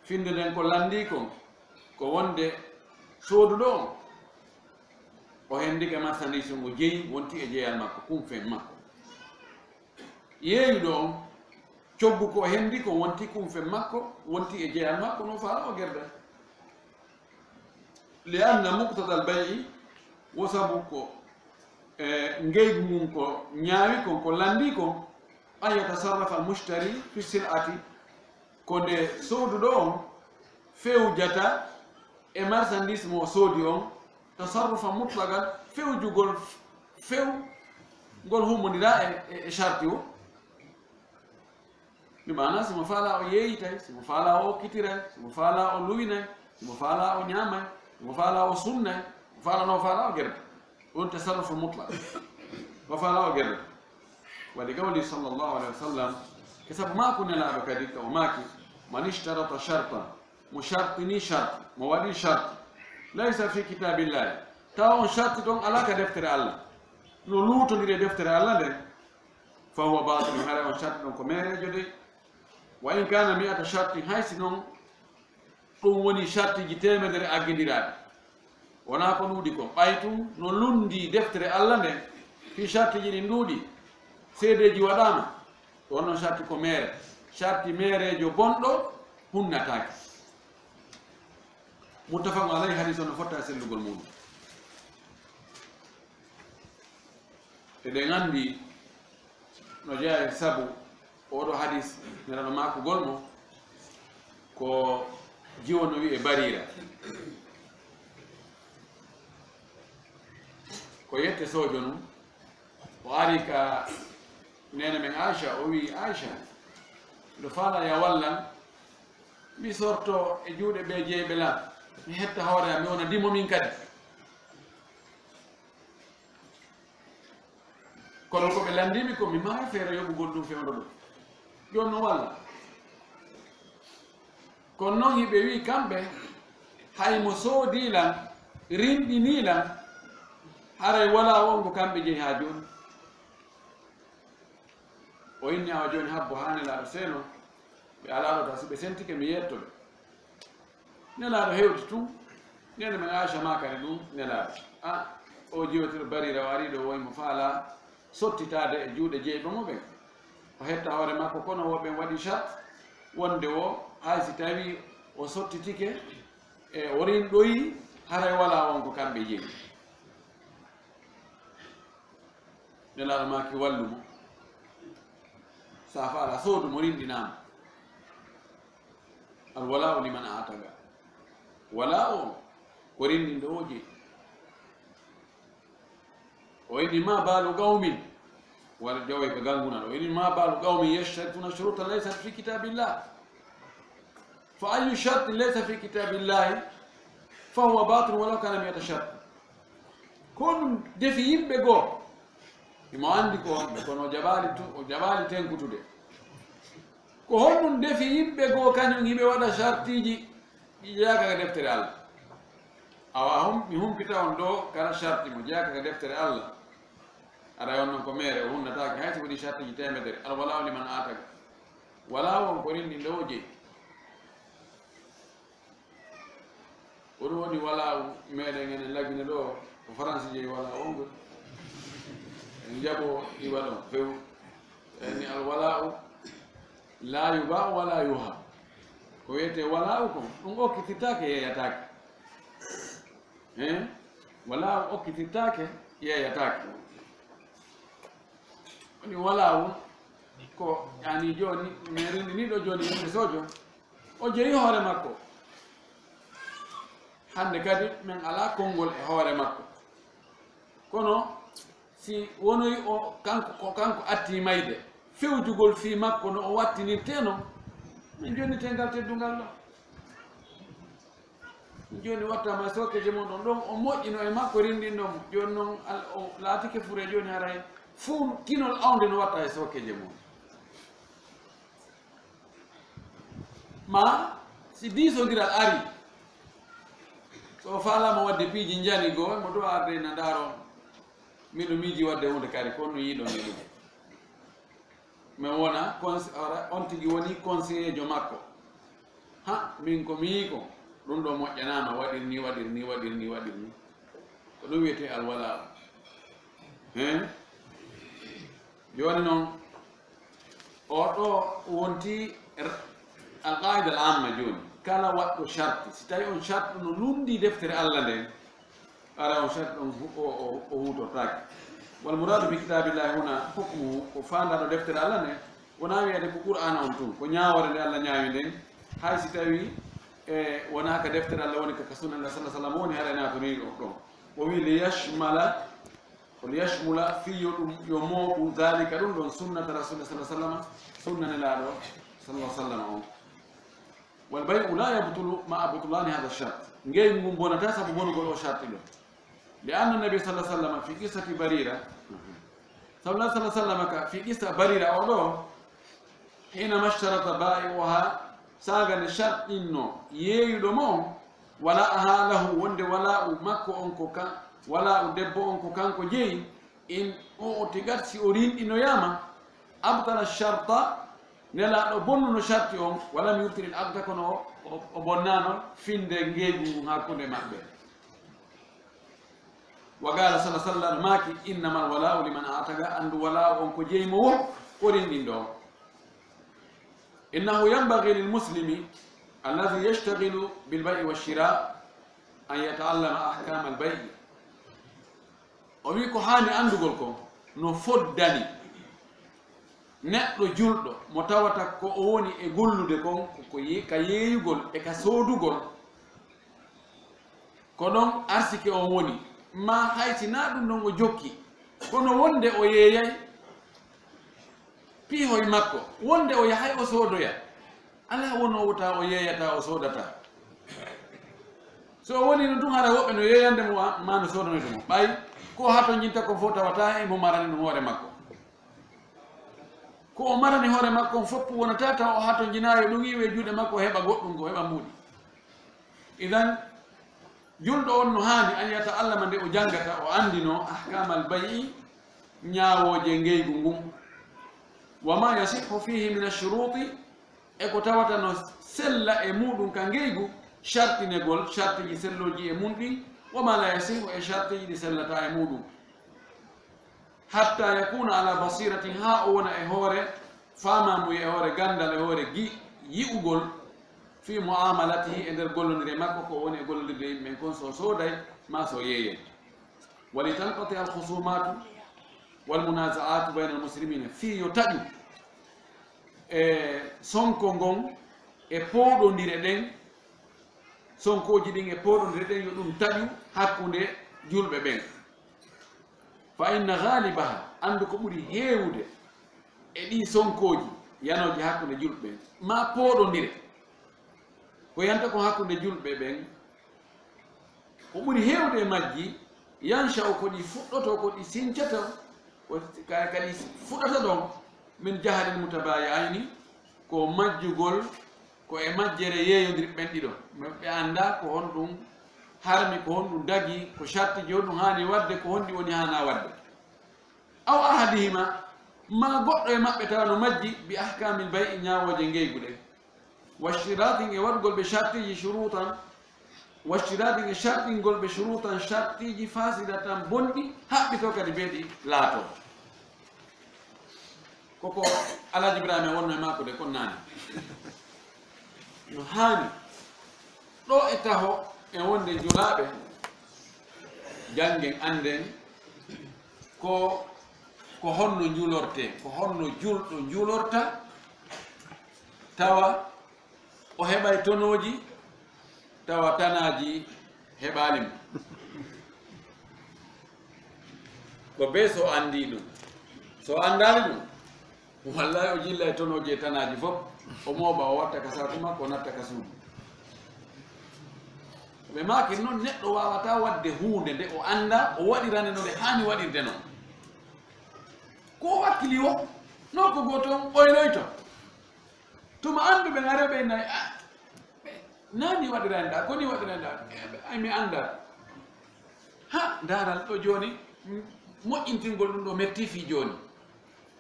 Finde nden ko landi kon. Ko wonde sooduɗo on. O hendike marchandise on, o jeyi, wonti e jeyal makko, kumfen makko. Yeeyuɗo on, coggu ko o hendi ko wonti kumfen makko, wonti e jeyal makko, no faalaa o gerda. Li anna muqtadal bay'i, wo sabu ko, e, ngeygu ngun ko ñaawi kon, ko landi kon, an yatasarrafa al mushtari fi sil'ati, ko nde sooduɗo on fewjata e marchandise mo o soodi on, tasarrufa mutlaqan, fewjugol few ngol hummondiraa e, e, e sharti o. Mi maana, si mo faalaa o yeeyitay, si mo faalaa o okkitiray, si mo faalaa o luwinay, si mo faalaa o ñaamay, si mo faalaa o sunnay, mo faalaa no faalaa o gerda. Ɗum tasarrufu mutlaq. Mo faalaa o gerda. Wa li qawli sallallahu alayhi wa sallam, ke sabu maaku Nelaaɗo kadi, ka o maaki, man ishtarata shartan, mo shartini sharti, mo waɗi sharti, laysa fi kitaabillahi, tawa on sharti ɗon alaa ka deftere Allah, no luutondiri e deftere Allah nden, fa huwa baatil, haray on sharti ɗon ko meereejo dey. Wa in kaana mi'ata shartin, hay si non ɗum woni shartiji teemedere aggindiraaɗi. Wonaa ko ɗuuɗi kon. Ɓay tun no lundi deftere Allah nden, fii shartiji ɗin ɗuuɗi, seedeeji waɗaama, ko onon sharti ko meere. Sharti meereejo bonɗo hunnataake. Muttafaqun alayhi, hadiis on no fotta e sellugol muuɗum. Eɗen anndi no jeyaa e sabu oɗo hadiis Nelaaɗo maakugol mo ko jiwo no wi'e Bariira. Ko yette soojo nun, o ari ka neene men Aisha, o wi'i, "Aisha, miɗo faalaa yo a wallan, mi sorto e juuɗe ɓe jeyɓe lan, mi hetta hoore am, mi wona dimo min kadi." Kono ko ɓe lanndii mi ko, mi maayi feere yoɓugol ɗum fewndo ɗum. Jooni no walla. Kono noon hiɓe wi'i kamɓe, hay mo soodii lan, rinɗinii lan, haray walaa on ko kamɓe jeyi haa jooni. O inni awa jooni habbo haa Nelaaɗo seeno, ɓe alaa ɗo, ta si ɓe sentike mi yetto ɓe. Nelaaɗo hewti tun, neene men Aisha maakani ɗum Nelaaɗo. A, o jiwotir Bariira o ari ɗo, woy mo faalaa sottitaade e juuɗe jeyɓe mo ɓen. O hetta hoore makko, kono wo ɓen waɗi shat wonde wo, hay si tawii o sottitike e o rinɗoyi, haray walaa on ko kamɓe jeyi. Nelaaɗo maaki wallu mo. Sa faalaa soodu mo, rinɗinaa mo. Al wala'u liman a'taqa. Wala'u on ko rinɗinɗo o jeyi. O inni ma balu qawmin. Wala jaway ko gangunal. O inni ma balu qawmin yashtarutuna shurutan laysat fi kitabillah. Fa ayyu shartin laysa fi kitabillahi fa huwa batil walaw kana mi'ata shart. Ko honɗum defi yimɓe goo? Himo anndi ko honɓe, kono o jaɓaali tu-, o jaɓaali tenkutude. Ko honɗum defi yimɓe goo, kañum hiɓe waɗa shartiiji ɗi jeyaaka ka deftere Allah? Awa hum-, mi humpita on ɗoo kala sharti mo jeyaaka ka deftere Allah. Aray on non ko meere, o hunnataake hay si waɗi shartiiji teemedere. Al wala'u liman a'taqa. Wala'u on ko rinɗinɗo o jeyi. Ko ɗum woni wala'u meɗen enen Lagine ɗo, ko Faransi jeyi wala'u on ɗo. En jaɓo iwa ɗon few. En ni al wala'u la yuba'u wa la yuhab. Ko wiyetee wala'u kon, ɗum okkititaake, yeeyataake. Hein? Wala'u okkititaake, yeeyataake. Woni wala'u ko, yani jooni, mi rinɗini ɗo jooni yimɓe soojo. O jeyi hoore makko. Hannde kadi men alaa konngol e hoore makko. Kono si wonoyi o kanko, ko kanko atti mayde, fewjugol fii makko no o wattinirtee non, min jonnitee ngal teddungal ɗo. Jooni wattaama e sookeeje mon ɗon, ɗon o moƴƴino e makko rinɗinɗo mo. Jooni non al-, o laatike fure jooni haray fuu kinol awnde no watta e sookeeje mon. Ma si diisondiral ari, so o faalaama waɗde piiji njani goo, mo ɗo arde na ndaaro, miɗo miiji waɗde huunde kadi, kono no yiɗon e ɗum. Mi wona cons-, ora, on tigi woni conseiller jo makko. Ha, min ko mi yi'i ko, ɗum ɗo moƴƴanaama, waɗir ni, waɗir ni, waɗir ni, waɗir ni. Ko ɗum wiyetee alwala. Hein? Jooni noon, o ɗo wonti r-, alqaida al amma jooni. Kala waɗɗo sharti, si tawi on sharti no lundi deftere Allah nden, ara on sharti ɗon hu-, o, o, o huutortaake. Wal muradu bi kitabillahi huna hukmuhu, ko faandaano deftere Allah nden, wonaa wiyeede ko Qur'aana on tun, ko ñaawoore nde Allah ñaawi nden, hay si tawi e wonaa ka deftere Allah woni ka, ka sunna Allah sallallahu alaihi wasallam woni, haray naatoni ɗo ɗon. O wi li yashmala, o li yashmula, fii yo ɗum, yo mooɓu, dhalika, ɗum ɗon, sunnata rasulillah sallallahu alaihi wasallam, sunna Nelaaɗo sallallahu alaihi wasallam on. Wal bay'u la yabtulu ma'a butlani hadha shart. Ngeygu ngun bonataa sabu bonugol o sharti ɗo. Li anna nabi sallallahu alaihi wasallam fi qissati Barira. Sallallahu alaihi wasallam ka fi qissa Barira o ɗo. Hina mashtarata ba'i'uha, saaga nde sharɗinno yeeyuɗo mo on, wala'aha lahu, wonde wala'u makko on ko kan, wala'u debbo on ko kanko jeyi, in u'tiqat, si o rinɗinoyaama, abtala sharta, Nelaaɗo bonnuno sharti on, walam yubtilil aqda, kono o, o, o bonnaano finde ngeygu ngun hakkunde maɓɓe. Wa qala sallallahu alaihi wasallam maaki, innamal wala'u liman a'taqa, anndu wala'u on ko jeyi mo wo, ko rinɗinɗo. Innahu yanbaghi lil muslimi alladhi yashtaghilu bil bay'i wash shira' an yata'allama ahkamal bay'i. O wi ko haani anndugol ko no foddani Neɗɗo julɗo mo tawata ko o woni e gollude kon, ko, ko ye-, ka yeeyugol e ka soodugol, ko ɗon arsike on woni, maa hay si naa ɗum ɗon o jokki, kono wonde o yeeyay piihoy makko, wonde o yahay o soodoya, alaa wonoo wota o yeeyata, o soodata. So o woni ɗum tun, hara woɓɓe no yeeyande mo, maa no soodanoyde mo. Ɓay ko o hatonjinta kon fof tawata imo marani ɗum hoore makko. Ko o marani hoore makko on fof wonata taw o hatonjinaayo ɗum iwe juuɗe makko, o heɓa goɗɗum, ko heɓa mbuuɗi. Idan, julɗo on no haani an yata'allama nde o janngata, o anndinoo ahkaamal bay'i, ñaawooje ngeygu ngun. Wa ma yasihhu fihi min ashuruuti, e ko tawata no sella e muuɗum ka ngeygu, shartinegol, shartiji sellooji e mun ɗin, wa ma la yasihhu, e shartiji ɗi sellata e muuɗum. Hatta yakuna ala basiratin, haa o wona e hoore faamaamuye, e hoore ganndal, e hoore gi-, yi'ugol, fi mu'amalatihi, e nder gollondire makko, ko woni e gollondirde yimɓe ɓen kon, so sooday, maa so yeeyay. Wa li tanqati al khusumatu wal munaza'atu bayna al muslimina, fii yo taƴu e sonko ngon e pooɗondire ɗen, sonkooji ɗin e pooɗondire ɗen, yo ɗum taƴu hakkunde julɓe ɓen. Fa inna ghalibaha, anndu ko ɓuri heewude e ɗii sonkooji yanooji hakkunde julɓe ɓen, maa pooɗondire ko yanta ko hakkunde julɓe ɓen, ko ɓuri heewde e majji, yansha'u, ko ɗi fuɗɗotoo, ko ɗi sincata, ko ka-, ka ɗi fuɗata ɗon, min jahalil mutabayi'ayni, ko majjugol, ko e majjere yeeyondirɓe ɓen ɗiɗo. Ɓe anndaa ko honɗum harmi, ko honɗum dagi, ko shartiji honɗum haani waɗde, ko honɗi woni haanaa waɗde. Aw ahadihima, maa goɗɗo e maɓɓe tawa no majji, bi ahkamil bay'i, ñaawooje ngeygu ɗen. Washtiratin, e waɗugol ɓe shartiji, shurutan, washtiratin, e shartingol ɓe shurutan, shartiji, fasidatan, bonɗi, haɓɓitoo kadi bee ɗi laatoo. Koko Alhaji Ibrahima wonno e maako de, kon naani. No haani ɗo e taho e wonde julaaɓe, janngen, annden ko, ko honno njulortee, ko honno julɗo njulorta, tawa o heɓay tonooji, tawa tanaaji heɓaali mo. Ko bee so anndii ɗum. So anndaali ɗum, wallahi o jillay tonooji e tanaaji fof, o mooɓa, o watta ka saaku makko, o natta ka suudu. Ɓe maaki noon, neɗɗo waawataa waɗde huunde nde o anndaa, o waɗira nde no nde haani waɗirde noon. Ko o wakkili o, noon ko gooto on ɓoyloyto. Tuma annduɓe ŋare ɓe nayi, ah, ɓe, naa ni waɗirayɗaa, ko ni waɗirayɗaa. Eh, ɓe, ay, mi anndaa. Ha, ndaaral ɗo jooni, m-, moƴƴintingol ɗum ɗo metti fii jooni.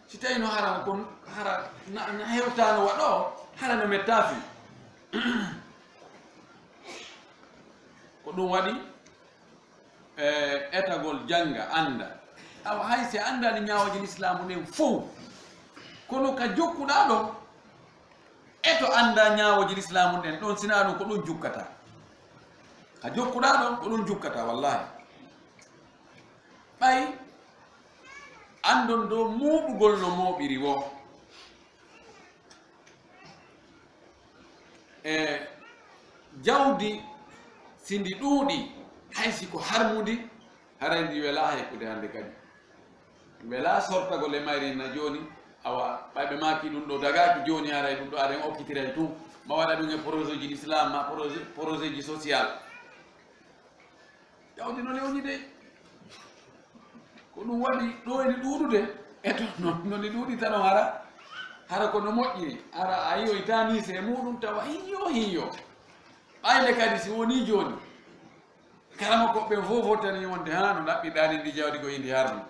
Si tawii no hara kon, hara na, na hewtaano waɗo, hara no metta fii. Ko ɗum waɗi, e, etagol, jannga, annda. Awa, hay si a anndaali ñaawooje lislaamu ɗen fow, kono ka jokkuɗaa ɗon, eto annda ñaawooje lislaamu ɗen ɗon, si naa ɗum ko ɗon jukkata. Ka jokkuɗaa ɗon, ko ɗon jukkata, wallahi. Ɓay anndon dow mooɓugol no mooɓiri woo. E jawdi, si ndi ɗuuɗi, hay si ko harmundi, haray ndi welaa haykude hannde kadi. Welaa sortagol e mayri na jooni, awa, ɓay ɓe maaki ɗum ɗo dagaaki jooni, haray ɗum ɗo aɗen okkitiray tun, ma waɗa ɗum e projet ji l'islam, ma projet, projet ji social. Jawdi no lewni de. Ko ɗum waɗi ɗo eni ɗuuɗude. E to no, no ni ɗuuɗi tan o hara. Hara ko no moƴƴi. Hara a yi'oytaa ni se muuɗum tawa hiyo hiyo. Ɓayle kadi si woni jooni. Karama ko ɓe fof fof tan wonde haa no ɗaɓɓiɗaa ni ndi jawdi ko indi harmi.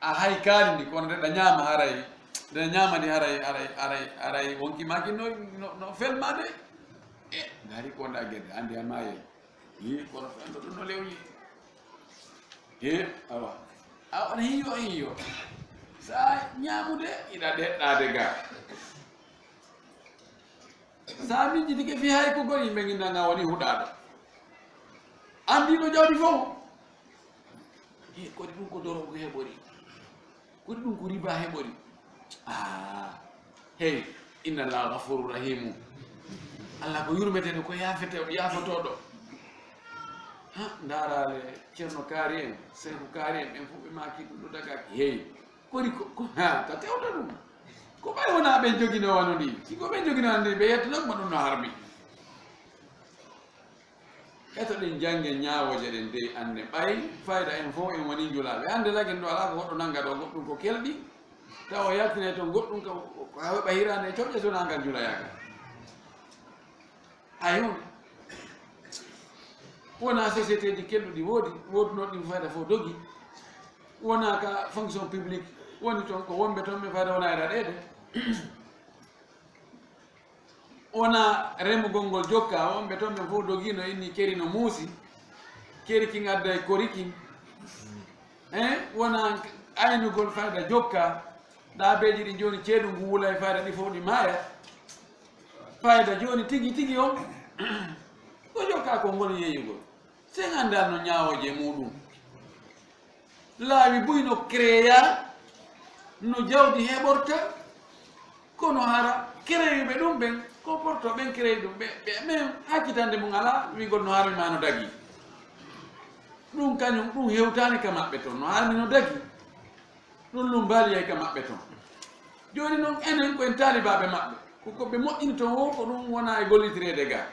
A hay kaali ndi, kono nde ɗa ñaama haray, nde ñaama ndi haray, haray, haray, haray wonki maaki no, no, no felma de. E, ngari ko nda gede, andi a maayay. Yi, kono fendo ɗum no lewyi. He, awa. A on hiyo, hiyo. Sa ñaamude, iɗa ɗeɗɗaade ga. Sa miijitike fii hay ko goni, yimɓe nginna nga woni huɗaaɗo. Andiiɗo jawdi fof. He, kodi ɗum ko doro ko heɓori? Ko ɗum ko riba heɓori. Ah, hey, inna Allah ghafurur rahimu. Allah ko yurmeteɗo, ko yaafete-, yaafotooɗo. Ha, ndaaraale Ceerno Kaari en, Seeku Kaari en, ɓen fof ɓe maaki ɗum ɗo dagaaki. Hey, kori ko, ko, ha, ta tewta ɗum. Ko ɓay wonaa ɓen joginoo wano ndi. Si ko ɓen joginoo wano ndi, ɓe yettanoo ma ɗum no harmi. Eto ɗen jannge ñaawooje ɗen dey anne. Ɓay fayda en fof en woni njulaaɓe. Hannde lagin ɗo alaa ko goɗɗo nannga ɗo, goɗɗum ko kelɗi. Tawa o yaltinay toon goɗɗum ka, ka heɓa hiraande e coƴƴe so nangal njulayaaka. Hay huunde. Wonaa société ji kelɗuɗi woodi, woodunoo ɗin fayda fof dogi. Wonaa ka fonction publique woni toon, ko wonɓe toon ɓe fayda wonaa e raɗeede. Wonaa remugol ngol jokka, wonɓe toon ɓen fof dogiino inni keri no muusi, keri kin adday kori kin. Hein? Wonaa aynugol fayda jokka, ɗaabeeji ɗin jooni ceeɗu ngu wulay fayda ɗi fof ɗi maaya. Fayda jooni tigi tigi on, ko jokka ko ngol yeeyugol. Sen anndal no ñaawooje muuɗum. Laawi buy no créeya, no jawdi heɓorta, kono hara créeyuɓe ɗum ɓen, ko porto ɓen créeyi ɗum, ɓe, ɓe, ɓen hakkitande mum alaa, wi'gol no harmi ma no dagi. Ɗum kañum, ɗum hewtaani ka maɓɓe ton, no harmi no dagi. Ɗum lumbaliyay ka maɓɓe ton. Jooni non, enen ko en taalibaaɓe maɓɓe, ko, ko ɓe moƴƴini ton woo, ko ɗum wona e gollitireede ga.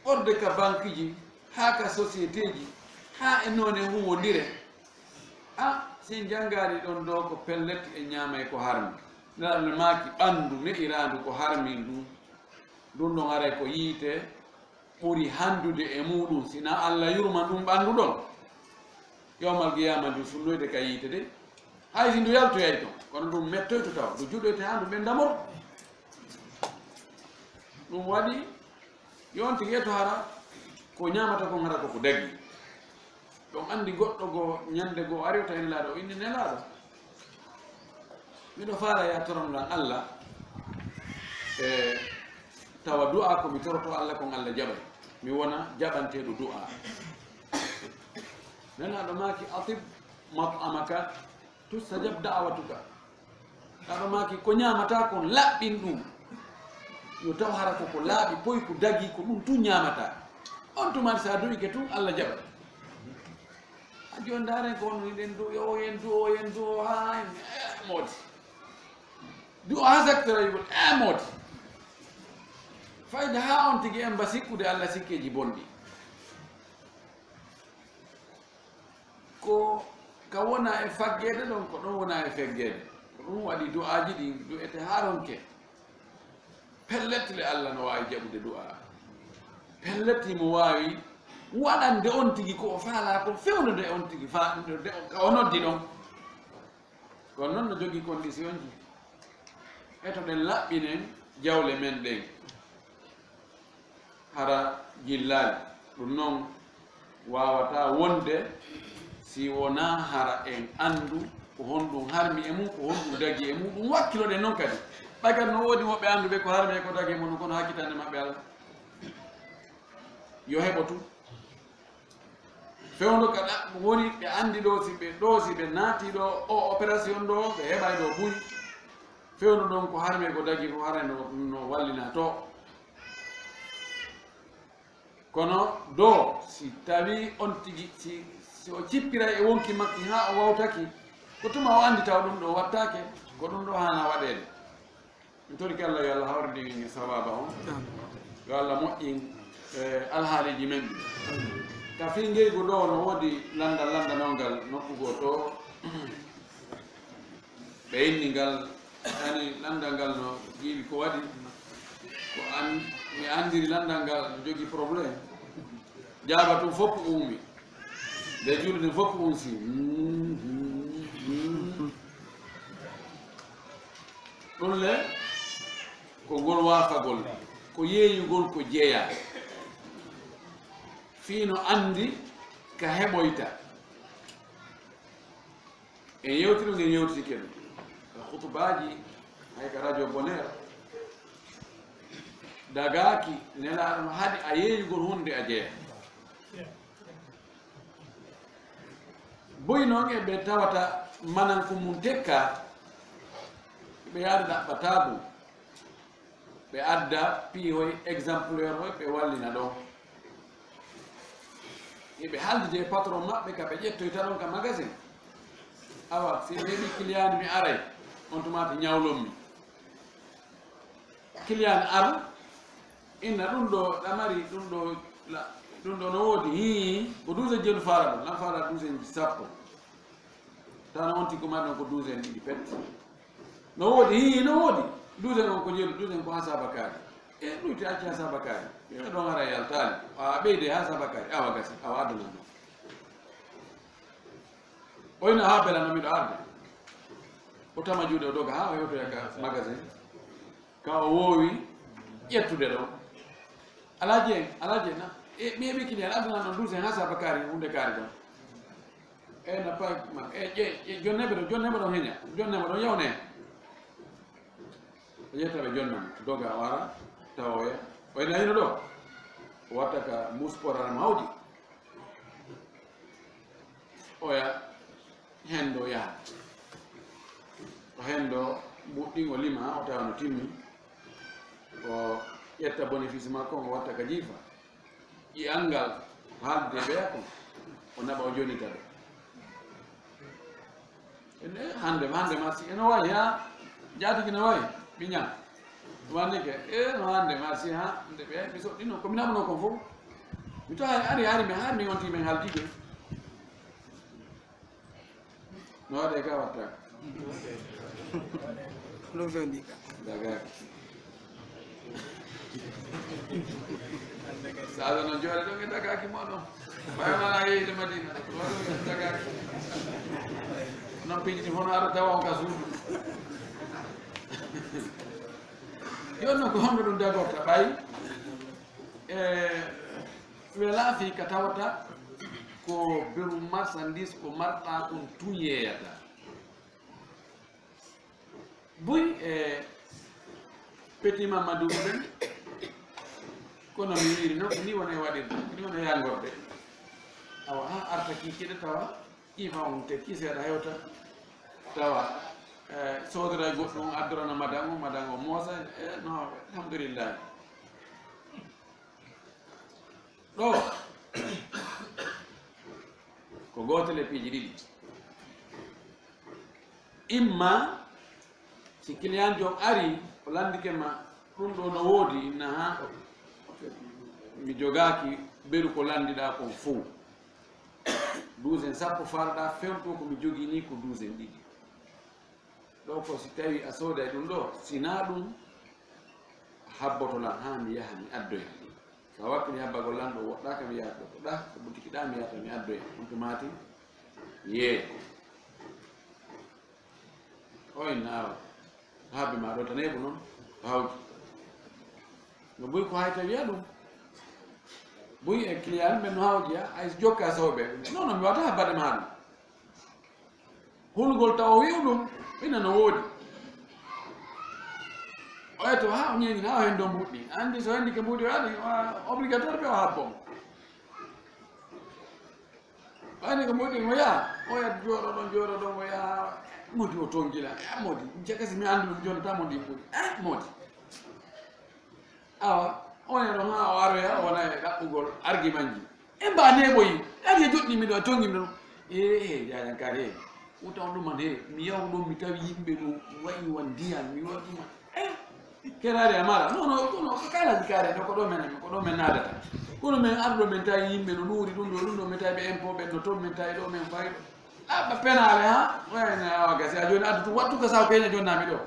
Ɓorde ka banqueji, haa ka sociétéji, haa e noone huuwondire. A, si en janngaani ɗon ɗoo ko pellet e ñaamay ko harmi. Nelaaɗo no maaki ɓanndu ne'iraandu ko harmi ndun, ndun ɗon haray ko yiite ɓuri hanndude e muuɗum. Si na Alla yurma ndun ɓanndu ɗon, yawmal qiyaama ndu sunnoyde ka yiite de, hay si ndu yaltoyay ton, kono ndu mettoyto tawa, ndu juɗoyte haa ndu ɓenda mor. Ɗum waɗi, yo on tigi eto hara ko ñaamata kon hara ko ko dagi. Ɗon anndi goɗɗo goo, ñande goo ari o tawi Nelaaɗo, o inni: "Nelaaɗo, miɗo faala ya toranɗan Alla, e tawa du'a ko mi toroto Alla kon Alla jaɓay. Mi wona jaɓanteeɗo du'a." Nelaaɗo maaki: "Atib mat'amaka, tustajab da'watuka." Nelaaɗo maaki: "Ko ñaamataa kon, laɓɓin ɗum. Yo taw hara ko ko laaɓi, poy ko dagi, ko ɗum tun ñaamataa." On tuma sa du'ike tun, Alla jaɓay. A jooni ndaaren ko on hiɗen du-, yo yen du-, o yen du-, o haa en, eh, moodi. Du-, o haa saktora yugol, eh, moodi. Fayda haa on tigi en mba sikkude Alla sikkeeji bonɗi. Ko ka wona e faggeede ɗon, ko ɗon wona e feggeede. Ko ɗum waɗi du'aaji ɗin du'ete haa ronke. Pellet le, Alla no waawi jaɓude du'aa. Pellet himo waawi waɗande on tigi ko o faalaa kon, fewndo nde on tigi fa-, nde o, ka o noddi ɗon. Kono non no jogii conditionji. Eto ɗen laɓɓinen jawle men ɗen. Hara jillaali. Ɗum non waawataa wonde si wonaa hara en anndu ko honɗum harmi e mum, ko honɗum dagi e mum. Ɗum wakkiloɗen non kadi. Ɓay kadi no woodi woɓɓe annduɓe ko harmi e ko dagi e mum, kono hakkitande maɓɓe alaa. Yo heɓo tun. Fewndo ka ɗa-, woni ɓe anndi ɗo, si ɓe, ɗo, si ɓe naati ɗo, o opération ɗo, ɓe heɓay ɗo buy. Fewndo ɗon ko harmi e ko dagi ko haray no, no wallina to. Kono do, si tawi on tigi, si, si o cippiray e wonki makki haa o wawtaki, ko tuma o anndi taw ɗum ɗo wattaake, ko ɗum ɗo haana waɗeede. Mi torike Allah, yo Allah hawrindin en e sawaaba on. Yo Allah moƴƴin, eh, alhaaliiji men ɗin. Ka fii ngeygu ɗo no woodi lanndal lanndanoo ngal nokku goo to. Ɓe inni ngal, yani lanndal ngal no jiiɓi ko waɗi. Ko an, mi anndiri lanndal ngal no jogii problème. Jaaba tun fof ko ummi. Nde juulde fof ko unsi. Ɗum le, ko ngol waafagol, ko yeeyugol ko jeyaa. Fii no anndi ka heɓoyta. En yewtino, ngen yewtitike ɗum. Ka khutubaaji, hay ka radio Bonheur, dagaaki Nelaaɗo no haɗi a yeeyugol huunde a jeya. Boy noon e ɓe tawata Manan ko mun tekka, ɓe yaada ɗaɓɓa taabu, ɓe adda piihoy, exemplaire hoy, ɓe wallina ɗon. Eɓe haaldide e patron maɓɓe ka ɓe ƴettoyta ɗon ka magasin. Awa, si mi heɓi client mi aray, on tuma to ñawlon mi. Client ar, inna ɗum ɗo ɗamari, ɗum ɗo la-, ɗum ɗo no woodi, hii, ko douze jelu faala ɗum, lan faala douze sappo. Tana on tigi ko mari ɗon ko douze ɗiɗi pet. No woodi, hii, no woodi. Douze on ko jelu, douze ko ha sabakaari. E ɗuyti acci ha sabakaari. Yo ɗon ara yaltaali. A ɓeyde ha sabakaari. Awa gasi, awa aduna ɗon. O ina ha bela no miɗo arde. O tama juuɗe o doga ha o hewtoya ka magasin. Ka o woowi ƴettude ɗon. Alaaji en, alaaji en, na, e, mi heɓi kini en aduna ɗon douze ha sabakaari, hunde kaari ɗon. E, na pay, ma, e, ƴe, ƴe, jonneɓe ɗon, jonneɓe ɗon heña, jonneɓe ɗon yawne. O ƴetta ɓe jonnama, doga o ara, tawa oya. O ina hino ɗo. O watta ka musporan mawdi. Oya hendo yaha. O hendo mbuɗɗin o lima, o tawa no timmi. O ƴetta bénéfice makko, o watta ka jiifa. Ƴi'al ngal haaldude ɓeya kon, o naɓa o jonita ɓe. Ene hande, hande ma si, eno wayi ha, jaatigi no wayi, miñan. Wande ke, e no hande ma si ha, nde ɓe, mi soɗɗino, ko mi naɓuno kon fof. Mi tawa ari, ari, mi hari, mi wonti, min haaldi ke. No waɗe ka watta. Ɗum fewndi ka. Dagaaki. Saada no jooɗe ɗon e dagaaki mo ɗon. Ɓay wala yeyde Madina. Ɗo ɗon e dagaaki. Onon piiji ɗi hono ara tawa on ka suudu. Jooni noon ko honno ɗum dagorta ɓay? E wela fii ka tawata ko beru marchandise ko marɗa kon tun yeeyata. Buy e Petit Mamadou ɓen, kono mi wiiri noon, ko ni woni e waɗirde, ko ni woni e yangorde. Awa, ha arta kiikiiɗe tawa, ifa on te kii seeɗa hewta, tawa, e, soodora e goɗɗum, addorana madan o, madan o moosa, e, no, alhamdulillahi. Ɗo, ko gootel e piiji ɗiɗi. Imma si client jo ari, o landike ma, "Ɗum ɗo no woodi?" Inna, "Ha, mi jogaaki beru ko landiɗaa kon fow. Douzaine sappo faalɗaa fewndo ko mi jogii ni ko douzaine ɗiɗi." Ɗo ko si tawi a sooday ɗum ɗo, si naa ɗum, a habboto lan haa mi yaha mi addoya. So a wakkili habbagol lan ɗo woɗɗaaka, mi yaha ɗo ko ɗa, ko butiki ɗa mi yahata mi addoya. On tumaati yeeya. O inna awa. Habbe ma ɗo taneebu noon, hawji. No buy ko hayta wiya ɗum. Buy e client men no hawji ya, ay jokka soobe. Non, non, mi wata habbade ma ɗum. Hulugol taw o wi'u ɗum, ina no woodi. O etto haa o ñeeñi, haa o henndo mbuuɗi. Anndi so henndi ke mbuuɗi o waɗi, o obligatoire ɓe o habbo mo. Ɓayni ko mbuuɗi mo yaha, o yat jooɗo ɗon, jooɗo ɗon, o yaha, modi o tongila. Eh, modi, jagasi mi anndi ɗum jonata modi mbuuɗi. Eh, modi. Awa, on e ɗon haa o aroya, o wona e ɗaɓɓugol argumentji. E mba neeɓoyi, ari e joɗɗi miɗo e tongi miɗo. E, e, jajankaare, e. Wuta on ɗum man, e, mi yaw ɗon, mi tawi yimɓe ɗo wayi wan ndiyam, mi waɗi ɗum. E, keraare a mara. Non, non, kono ko kala kaare ɗo, ko ɗo men, ko ɗo men naadata. Kono men arɗo men tawi yimɓe no ɗuuri ɗum ɗo, ɗum ɗo men tawi ɓe impôt ɓen no toon, men tawi ɗo men fayi ɗo. Aɓa penaale, ha? Wayne, awa gasi, a joni addu tu, wattu ka saw peña jonnami ɗo.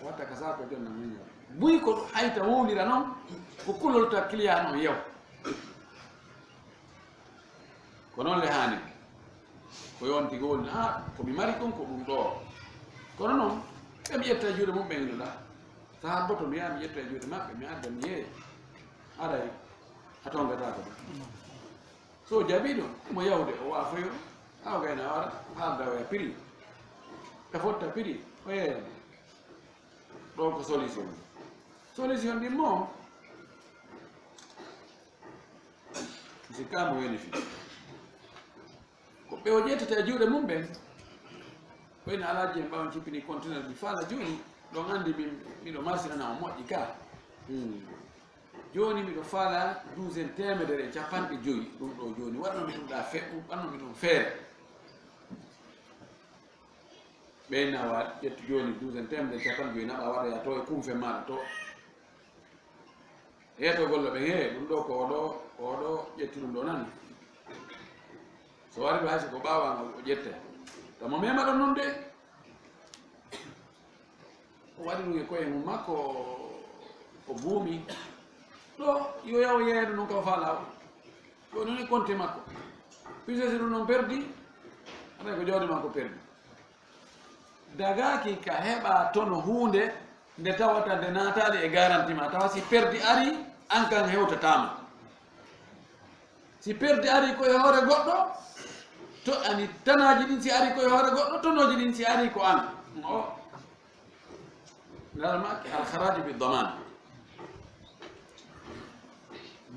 Watta ka saako e jonna muñal. Buy ko ɗum hayta wowlira noon, ko kulol ta client noon yew. Ko noon le haani. Ko yonti ko woni, ah, ko mi mari kon ko ɗum ɗo. Kono noon, ɓe mi ƴetta e juuɗe mum ɓe ngilluɗa. So habboto mi yaha mi ƴetta e juuɗe maɓɓe, mi adda mi yeeya. Aray, a tongataako ɗum. So o jaɓii ɗum, mo yawde o waafoyo, haa o gayna o ara, haalda oya prix. Ka fotta prix, o yeeya mo. Ɗo ko solution. Solution ɗin mo, si kamo weli fi. Ɓe o ƴettata e juuɗe mum ɓen. Ko ina alaaji en ɓaawo cippini conteneur mi faala jooni, ɗon anndi min miɗo marsinana on moƴƴi ka. Hmm. Jooni miɗo faala douzaine teemedere e capanɗe joyi ɗum ɗo jooni, waɗno mi ɗum ɗa fe-, waɗno mi ɗum feere. Ɓeyna wa ƴettu jooni douzaine teemedere e capanɗe joyi naɓa waɗoya to e kumfe maaɗa to. Heeto golle ɓen, he, ɗum ɗo ko oɗo, ko oɗo ƴetti ɗum ɗo nani. So wari ɗo hay so ko ɓaawa o ƴette. Tamo mema ɗon non de. O waɗi ɗum e koye mum makko, o buumi. Ɗo, yo yaw yeeyano non ka o faalaa o. Yo non e konte makko. Puisque si ɗum non perdi, haɗay ko jawdi makko perdi. Dagaaki ka heɓa tono huunde nde tawata nde naataali e garanti ma, tawa si perdi ari, an kan hewtataama. Si perdi ari ko e hoore goɗɗo, to ani tanaaji ɗin si ari ko e hoore goɗɗo, tonooji ɗin si ari ko an. O. Ndarma al kharaju bi daman.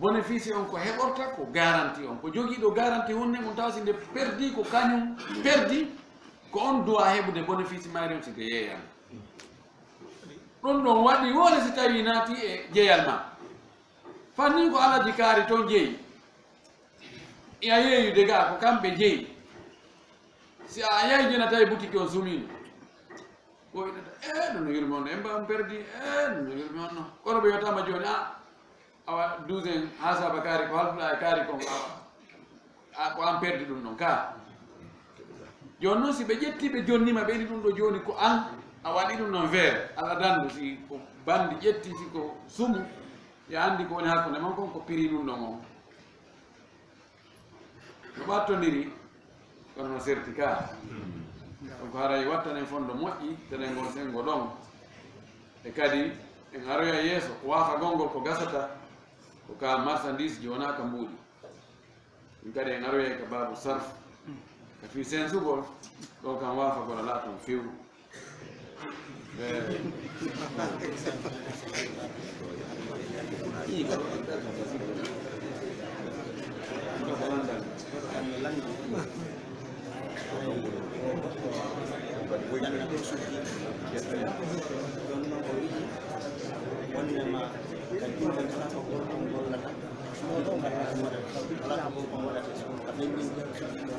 Bénéfice on ko heɓorta ko garanti on. Ko jogiiɗo garanti hunde mun tawa si nde perdi ko kañum perdi, ko on duwa heɓude bénéfice mayre on si nde yeeyama. Ɗum ɗon waɗi wole si tawi naati e jeyal ma. Fannin ko alaji kaari ton jeyi. Ya yeeyude ga ko kamɓe jeyi. Si a yahi jena tawi butiki on sumino. Ko wiɗata, e, ɗum no yurmi on, en mbaawa perdi, e, ɗum no yurmi on no. Kono ɓe yotama jooni, a, awa, douze en, ha saba kaari ko halfuɗa e kaari kon, awa, a, ko an perdi ɗum ɗon, ka. Jooni noon, si ɓe ƴetti, ɓe jonnima, ɓe ini ɗum ɗo jooni ko an, a waɗi ɗum ɗon vert, Allah dandu, si ko bandi ƴetti, si ko sumu, ya anndi ko woni hakkunde mon kon, ko piri ɗum ɗon on. No ɓattoniri, kono no serti ka. Donc haray wattanen fondo moƴƴi, tenen ngon sengo ɗon. E kadi, en aroya yeeso, waafagol ngol ko gasata, ko ka marchandise joonaka mbuuɗi. Ɗum kadi en aroyay ka baabu sarf, ka fii sensugol, ɗo kam waafagol alaa toon few. Eh. Wonnema ka julde kala ko gorko gollata, ɗum ɗo mbaɗata waɗata, alaa ko gorko waɗata, so ka ɓenndin, so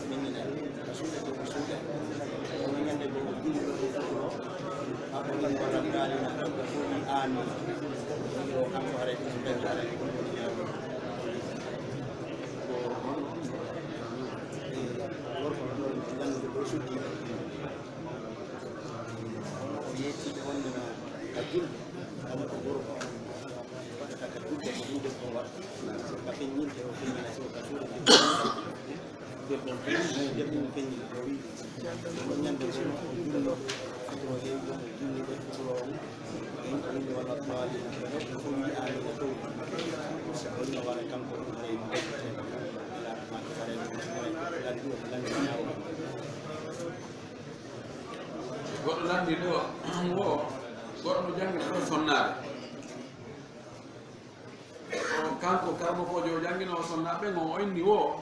ɓenndina, ka suuɗete ko suuɗe. Kono ñande goo o julli ɗo e suuɗo, haa o ɗon walla daalina, ɗo fof wi aamiin. Ɗo kanko haray ko ɓen haray ko ɗum woni ñaawde. Ko gorko ɗo janngude ɗo suddi. Kono o yeetii ɓe wonde no ka julde, kala ko gorko waɗata ka julde, ko ɗum debbo waɗata. Ka feññinde, o feññina, so ka suuɗa debbo, debbo on feññi, debbo on feññina, o wi'i, o ñande goo o julno, o heewi ɗon, o julni ɓe, o wuro on, ɓen o windi wala daalin, ɓe ɗon fof wi'i aamiin e towdi. O wonno wara kanko ɗum haray mo debbo, ala ko maaki haray mo, haray ko laddi, o laddi ñaawo. Goɗɗo lanndi ɗo, wo, goɗɗo no janngina ɗo sonnaade. O, kanko karamokoojo o janngino o sonnaaɓe ɓen, o inni wo,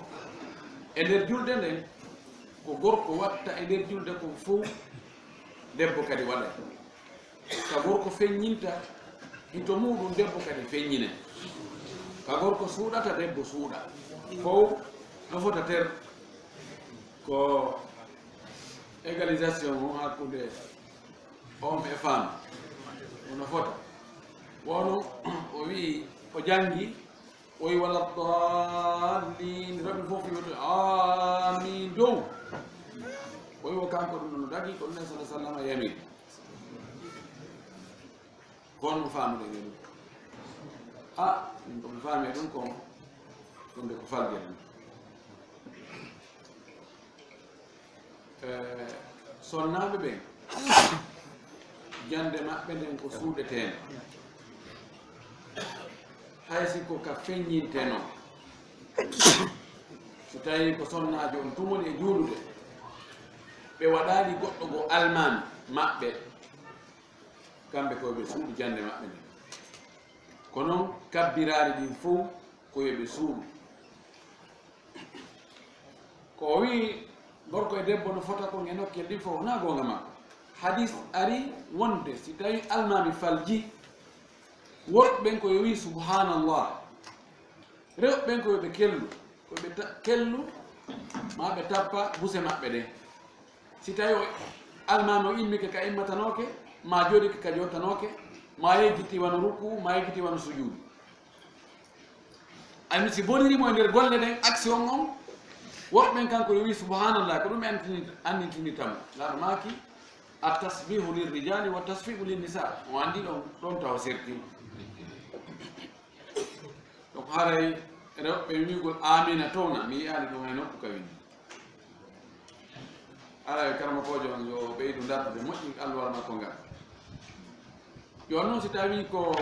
e nder julde nden, ko gorko watta e nder julde ko fow, debbo kadi waɗay. Ka gorko feññinta hito muuɗum, debbo kadi feññinay. Ka gorko suuɗata, debbo suuɗa. Fow no fota ter. Ko égalisation on hakkunde homme et femme. Ono fota. Wono o wi'i, o janngi, o wi'i, "Wala daalliin." Raɓɓe fof yoto, "Aamiin dow." O wi'i, o kanko ɗum no dagi, ko ɗum Nabi sallallahu alaihi wasallam yamiri. Ko honno faamuɗen e ɗum? A, min ko mi faami e ɗum kon, ɗum de ko falde ɗum. Eh, sonnaaɓe ɓen, jannde maɓɓe nden ko suuɗeteende. Hay si ko ka feññinte non. Si tawii ko sonnaajo on tun woni e juulude, ɓe waɗaali goɗɗo goo almaami maɓɓe, kamɓe ko yo ɓe suuɗu jannde maɓɓe nden. Ko non kabbiraali ɗin fow ko yo ɓe suuɗu. Ko o wi'i, Gorko e debbo no fota kon e nokkel ɗin fof, wonaa goonga makko. Hadis ari wonde si tawi almaami falji, worɓe ɓen ko yo wii subhanallah. Rewɓe ɓen ko yo ɓe kellu, ko ɓe ta-, kellu, maa ɓe tappa buse maɓɓe ɗen. Si tawi o almaami o immike ka immatanooke, maa jooɗike ka jooɗtanooke, maa yejjiti wano ruku, maa yejjiti wano sujuudu. Ani si boniri mo e nder golle ɗen, action on, woɓɓe ɓen kanko yo wi subhanallah, ko ɗum anndini-, anndintinirta mo. Laara maaki, at-tasbihu lirrijali wa tasfiqu linnisa. O anndi ɗon, ɗon taw serti. Donc haray rewɓe wiigol amina towna, mi yi'aali ɗum hay nokku ka windi. Haray karamokoojo on yo ɓeydu dartude moƴƴi alluwal makko ngal. Jooni noon si tawi ko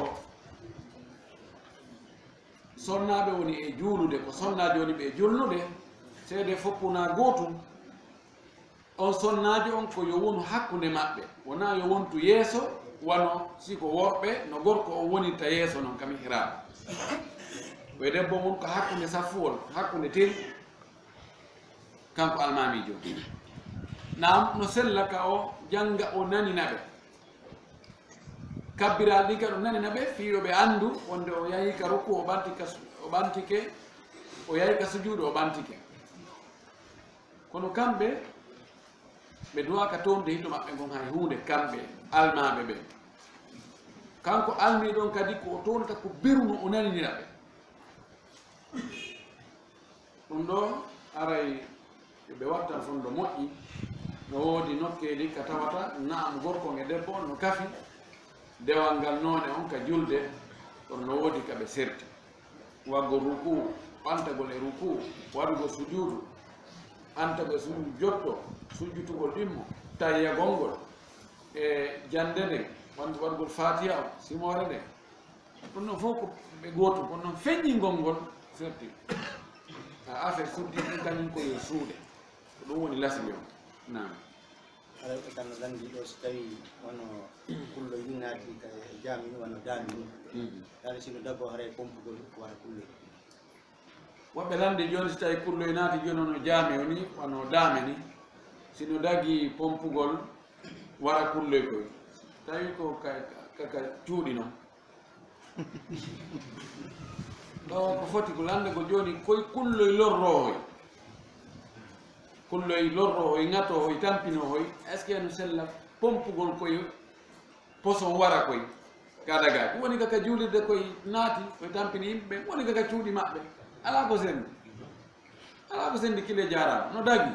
sonnaaɓe woni e juulude, ko sonnaajo woni ɓe e julnude, seede foppu na gootum. On sonnaajo on ko yo wonu hakkunde maɓɓe, wonaa yo wontu yeeso, wano si ko worɓe, no gorko on wonirta yeeso non ka mihraabu. Ko e debbo on woni ko hakkunde saffuwol, hakkunde teri, kanko almaamiijo. Naam, no sella ka o jannga, o nanina ɓe. Kabbiraali ɗin kadi o nanina ɓe, fii yo ɓe anndu wonde o yahi ka ruku, o ɓanti ka su-, o ɓantike, o yahi ka sujuudu, o ɓantike. Kono kamɓe, ɓe duwaaka toonde hito maɓɓe ngon hay huunde, kamɓe almaaɓe ɓen. Kanko almiiɗo on kadi ko o toonata ko beru no o naninira ɓe. Ɗum ɗo aray yo ɓe wattan fondo moƴƴi. No woodi nokkeeli ka tawata naam gorko e debbo no kafi dewal ngal noone on ka julde, kono no woodi ka ɓe serti. Waggol rukuu, ɓantagol e rukuu, waɗugol sujuudu, ɓantagol e sujuudu jotto, sujjutugol ɗimmo, tayyagol ngol, e jannde nden, waɗ-, waɗugol faatiha o, simoore nden. Ɗum ɗon fof ko ɓe gootum, kono noon feññingol ngol serti. A affaire suddi ɗin kañum ko yo suuɗe. Ko ɗum woni lasli on. Naam. Haray ɓe kan no lanndi ɗo, si tawi wano kulloy ni naati ka e jaami ni, wano daami ni. Mhm. Haray si no dagoo haray pompugol wara kulloy. Woɓɓe lanndi jooni si tawi kulloy naati jooni wano jaami o ni, wano daami ni. Si no dagi pompugol wara kulloy koy. Tawi ko ka, ka, ka cuuɗi non. Ɗo ko foti ko lanndagol jooni, koy kulloy lorroohoy. Kulloy lorroohoy, ŋatoohoy, tampinoohoy, est-ce que no sella pompugol koy poson wara koy ka dagaaki? Woni ka, ka juulirde koy naati, koy tampini yimɓe ɓen, woni ka, ka cuuɗi maɓɓe. Alaa ko sendi. Alaa ko sendi kile jaaraama. No dagi.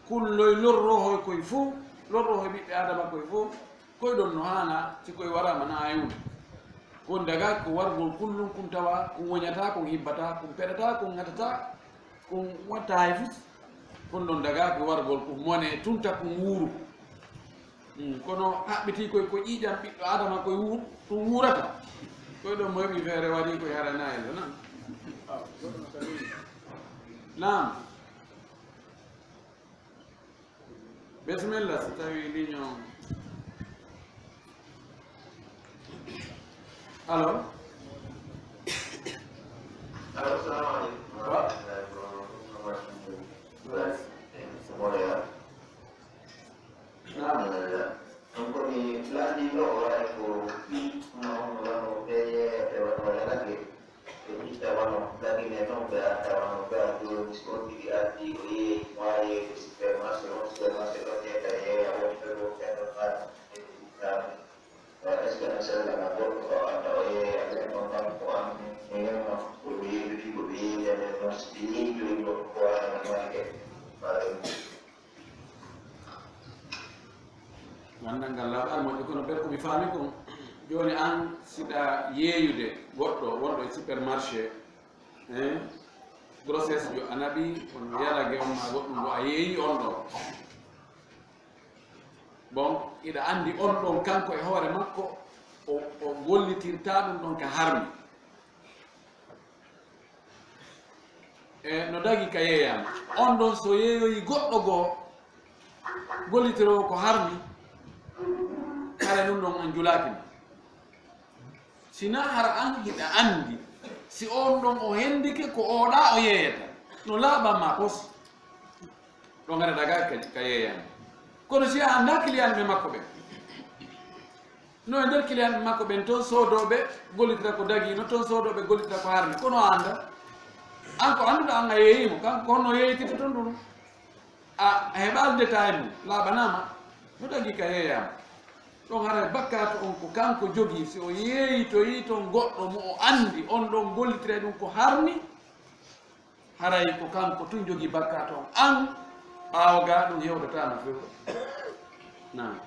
Kulloy lorroohoy koy fof, lorroohoy ɓiɓɓe Aadama koy fof, koy ɗon no haana, si koy waraama na ayude. Kon daga ko wargol kullum kun tawa, kun woñata, kun hibbata, kun peɗata, kun ŋatata, kun watta hay fus. Kon ɗon daga ko wargol kun mone tunta kun wuuru. Mm, kono haɓɓiti koy ko ƴiiƴam ɓiɗɗo Adama koy wuur-, ɗum wuurata. Koy ɗon mo heɓi feere waɗi koy hara na e nan. Naam. Bismillah, so tawi ligne on. Allo? Allo, salamu aleykum. Wa? Naam. Ɗum ko mi lanndino o waɗa ko ɗum, wano P J E, wano Lagge. Ɓe ƴitta wano Lagine noon, ɓe adda wano ga jooni, si on tigi addi, o yeeyi, mo a yeeyi, supermarché, on supermarché ɗon yeeyta, yeeya, wonɓe ɗo, ɓe ɗon mbaɗa, ɓe ƴittaani. Wa, est-ce que no sella na goɗɗo o adda, o yeeya, ɓe ɗon mbaɗa ko an, mi yewma, ko ɓe yeeyude, ko ɓe yeeyude, ɓe non, si ɓe yeeyude, ko ko waɗa no mbaɗi ɓe, mbaɗa ɗum. Ganndal ngal laaɓaani moƴƴo, kono ɓen ko mi faami kon, jooni aan, siɗa yeeyude goɗɗo wonɗo e supermarché, hein, grossesse jo a naɓi, kono yalage on maa goɗɗum ngo a yeeyi on ɗon. Bon, iɗa anndi on ɗon kanko e hoore makko, o, o gollitirtaa ɗum ɗon ka harmi. E no dagi ka yeeyaama. On ɗon so yeeyoyi goɗɗo goo, gollitiroowo ko harmi, hara ɗum ɗon on julaaki mo. Sinaa hara aan hiɗa anndi, si on ɗon o hendike ko oɗa o yeeyata, no laaɓan ma pos. Ɗon ara daga ka, ka yeeyam. Kono si a anndaa kiliyanɓe makko ɓen, no e nder kiliyanɓe makko ɓen, toon soodooɓe gollitira ko dagino, toon soodooɓe gollitira ko harmi, kono a annda. An ko annduɗo an a yeeyimo, kanko ko honno yeeytirta toon ɗum? A heɓaali détail mum, laaɓanaama, no dagi ka yeeyama. Ɗon haray bakkaatu on ko kanko jogii, si o yeeyitoyii toon goɗɗo mo o anndi, on ɗon gollitira e ɗum ko harmi, haray ko kanko tun jogii bakkaatu on. An, ɓaawo gaa ɗum hewdataama few. Naam.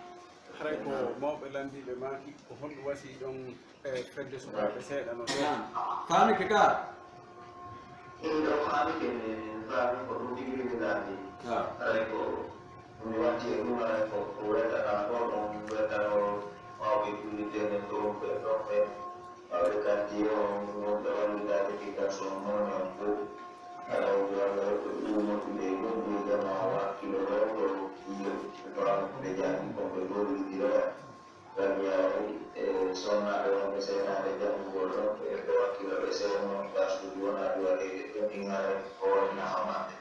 Haray ko mawɓe lanndiiɓe maaki, ko honɗum wasiyɗon e fedde sukaaɓe seeɗa no ɗo? Naam. Faamike ka? Ɗum ɗo faamike, mi faami ko ɗum tigi tigi laati. Ah. Haray ko mi watti e ɗum, haray ko ko weltataa ko ɗum weltano mawɓe jullitɓe ɓen ɗon ɓe ɗon ɓen. Ɓe kanti on wonɓe wallitaade fii garson mawni on fof. Aɗa wonde Alla yoɓɓe ɗum moƴƴude e moƴƴude jamaa o hakkilo ɗo ɗo ɗum faamu ɓe jaabi kon ɓe gollidiro. Ngam yaari e sonnaaɓe wonɓe seenaade janngugol ɗon ɓe ɓe wakkilo ɓe seeno garsuuji wonaa ɗi waɗeede ɗum ɗin haray ko woni nafa maɓɓe.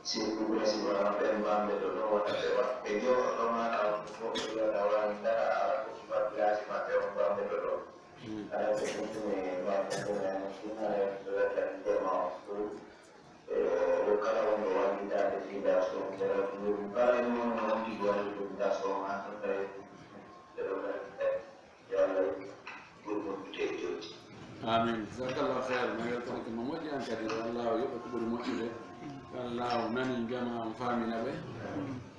Sirku ɓe si wonaa ɓen bamɓe ɗo ɗon wata ɓe wa ɓe jowo ɗo maɗa on fof ɓe wiyata wani dara ara ko suka kilasi maɓɓe on bamɓe ɗo ɗon. Aɗa ko ɗum ɗum e maɓɓe ɗum en ɗum haray ko weddani jama on fof. E, o kala wonɗo wallitaade fii garson, kala ɗum, kala e mon no wonɗi wallitude garson haa so tawi ɓe ɗo wallitaade. Yo Allah ɓur moƴƴude e jooɗi. Amin. Jazakallahu khairan. Ma weltanike mo moƴƴi an kadi. Yo Allah yoɓ ɓe ko ɓuri moƴƴude. Yo Allah nani jama on faamina ɓe.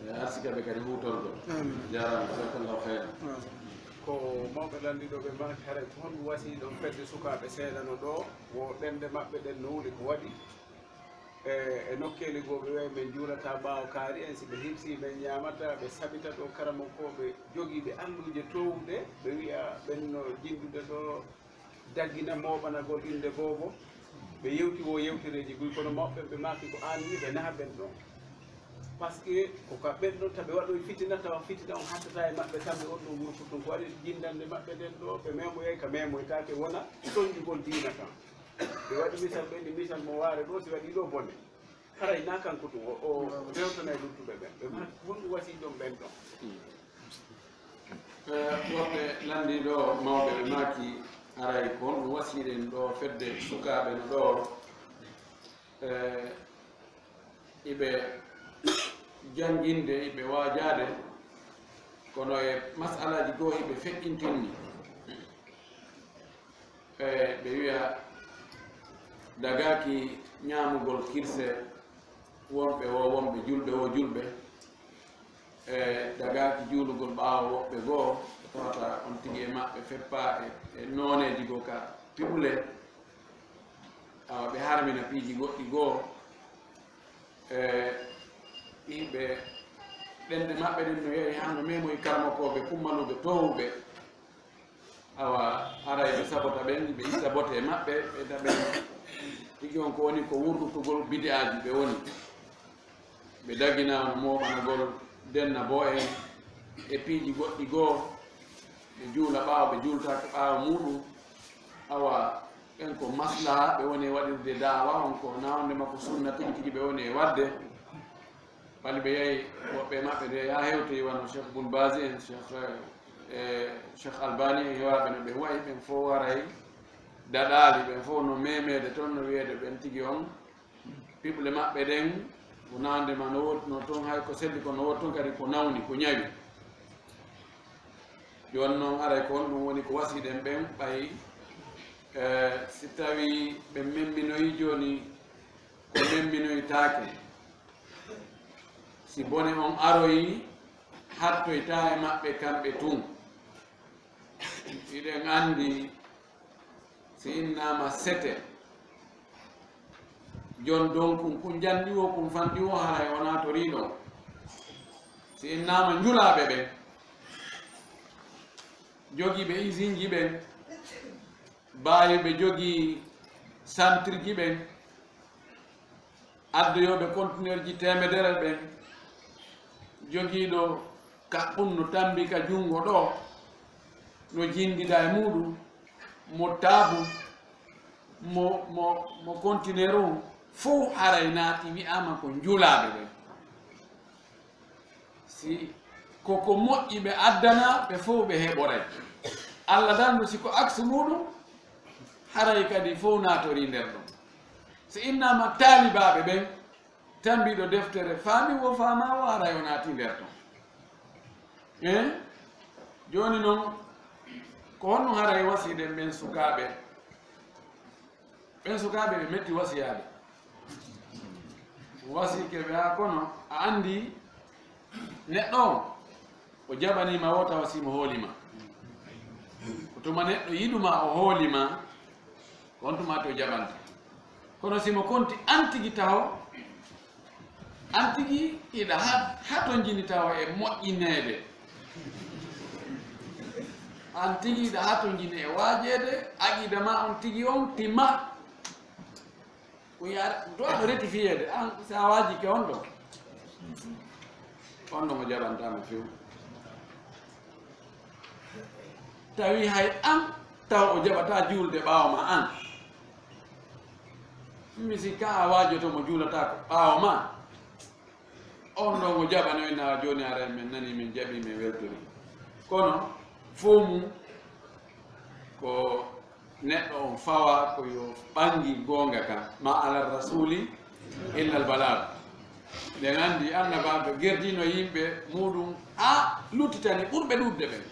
E, arsika ɓe kadi huutorgol. Amin. Jaaraama. Jazakallahu khairan. Amin. Ko mawɓe lanndiiɗo ɓe maaki haray ko honɗum wasiyɗon fedde sukaaɓe seeɗa no ɗo, wo ɗemɗe maɓɓe ɗen no wuli ko waɗi? E, e nokkeeli goo ɓe wiya men juulataa ɓaawo kaari en, si ɓe hirsii men ñaamataa, ɓe saɓita ɗo karamokooɓe jogiiɓe alluuje toowuɗe, ɓe wiya ɓen no jinndude ɗo daggina mooɓanagol innde boobo, ɓe yewti wo yewtereeji buy, kono mawɓe ɓe maaki ko aan wi'i ɓe naha ɓen ɗon. Parce que ko ka ɓen ɗon taɓe waɗoy fitina, tawa fitina on hattataa e maɓɓe kamɓe on ɗon wuro fof ɗon ko waɗi jinndannde maɓɓe nden ɗo, ɓe memoyay ka memoytaake wona soñjugol diina kan. Ɓe waɗi misal, ɓe ni misal mo waare ɗo, si waɗi ɗo bone. Haray na kanko tun, o, o rewtanay luttuɓe ɓen. Ɓe ma, honɗum wasiyɗon ɓen ɗon? Eh, woɓɓe lanndii ɗo mawɓe, ɓe maaki, haray ko honɗum wasiyiɗen ɗo fedde sukaaɓe no ɗo? Eh, iɓe jannginde, iɓe waajaade, kono e masalaaji goo iɓe feƴƴintinni. E, ɓe wiya dagaaki ñaamugol kirse wonɓe wo wonɓe, julɓe wo julɓe. E, dagaaki juulugol ɓaawo woɓɓe goo, tawata on tigi e maɓɓe feppaa e, e nooneeji goo ka piɓule. Awa ɓe harmina piiji goɗɗi goo. E, iɓe ɗemɗe maɓɓe ɗen no yahi haa no memoyi karamokooɓe kummaluɓe toowuɓe. Awa, haray ɓe sabota ɓen, ɓe itta bote maɓɓe, ɓe da ɓen. Tigi on ko woni ko wurɗutugol bid'aaji ɓe woni. Ɓe dagina on mooɓanagol denna bo en e piiji goɗɗi goo. Ɓe juula ɓaawo, ɓe juultaake ɓaawo muuɗum. Awa, ɓen ko maslaha ɓe woni e waɗirde da'awa on, ko na wonde makko sunna tigi tigi ɓe woni e waɗde. Bali ɓe yahi, woɓɓe maɓɓe nde yaa hewtoyi wano Cheikh Bun Bazi en, Cheikh, eh, Cheikh Albani en, hewaaɓe no ɓe wayi, ɓen fof waray daɗaali, ɓen fof no memeede toon, no wiyeede ɓen tigi on. Piɓle maɓɓe ɗen, ko nande ma no wottuno toon, hay ko selli ko no wottu toon kadi ko nawni, ko ñawi. Jooni noon, aray ko honɗum woni ko wasiɗen ɓen, ɓay, eh, si tawii ɓe memminoyi jooni, ko memminoytaake. Si bone on aroyi, hattoytaa e maɓɓe kamɓe tun. Hiɗen anndi si innaama sete, jon donkun kun janɗi wo, kun fanɗi wo, haray wonaa to riiɗo. Si innaama njulaaɓe ɓen, jogiiɓe isinji ɓen, baayuɓe jogii santirji ɓen, addoyooɓe kontineerji teemedere ɓen, jogiiɗo kaɓɓun no tambi ka junngo ɗo, no jinndida e muuɗum, mo taabu, mo, mo, mo kontineer on, fow haray naati wi'aama ko njulaaɓe ɓen. Si ko ko moƴƴi ɓe addana, ɓe fof ɓe heɓoray. Allah dan ndu si ko aksu muɗum, haray kadi fof naatorii nder ɗum. Si innaama taalibaaɓe ɓen, tambiiɗo deftere faami wo faama wo, haray o naati nder ton. Eh? Jooni non, ko honno haray wasiiɗen ɓen sukaaɓe? Ɓen sukaaɓe ɓe metti wasiyaade. Wasiike ɓe haa kono a anndi neɗɗo on, o jaɓanii ma wo tawa si mo hooli ma. Ko tuma neɗɗo yiɗu ma, o hooli ma, ko on tuma to jaɓanta. Kono si mo konti an tigi taho, an tigi iɗa ha-, hatonjini taho e moƴƴineede. An tigi iɗa hatonjini e waajeede, aqida ma on tigi on timma. Ko yaara, du'a no rectifiyeede. An, si a waaji ke on ɗo. On ɗo mo jaɓantaama few. Tawi hay an, taw o jaɓata juulde ɓaawo ma an. Mi si ka a waajoto mo juulataako ɓaawo ma. On ɗo mo jaɓanoy na jooni aray men nani, men jaɓi, men weltori. Kono fow mum ko neɗɗo on fawa ko yo ɓangi goonga kan, ma ala rasuli illa al balag. Ɗen anndi annabaaɓe gerdino yimɓe muɗum, a luttitani ɓurɓe ɗuɗde ɓen.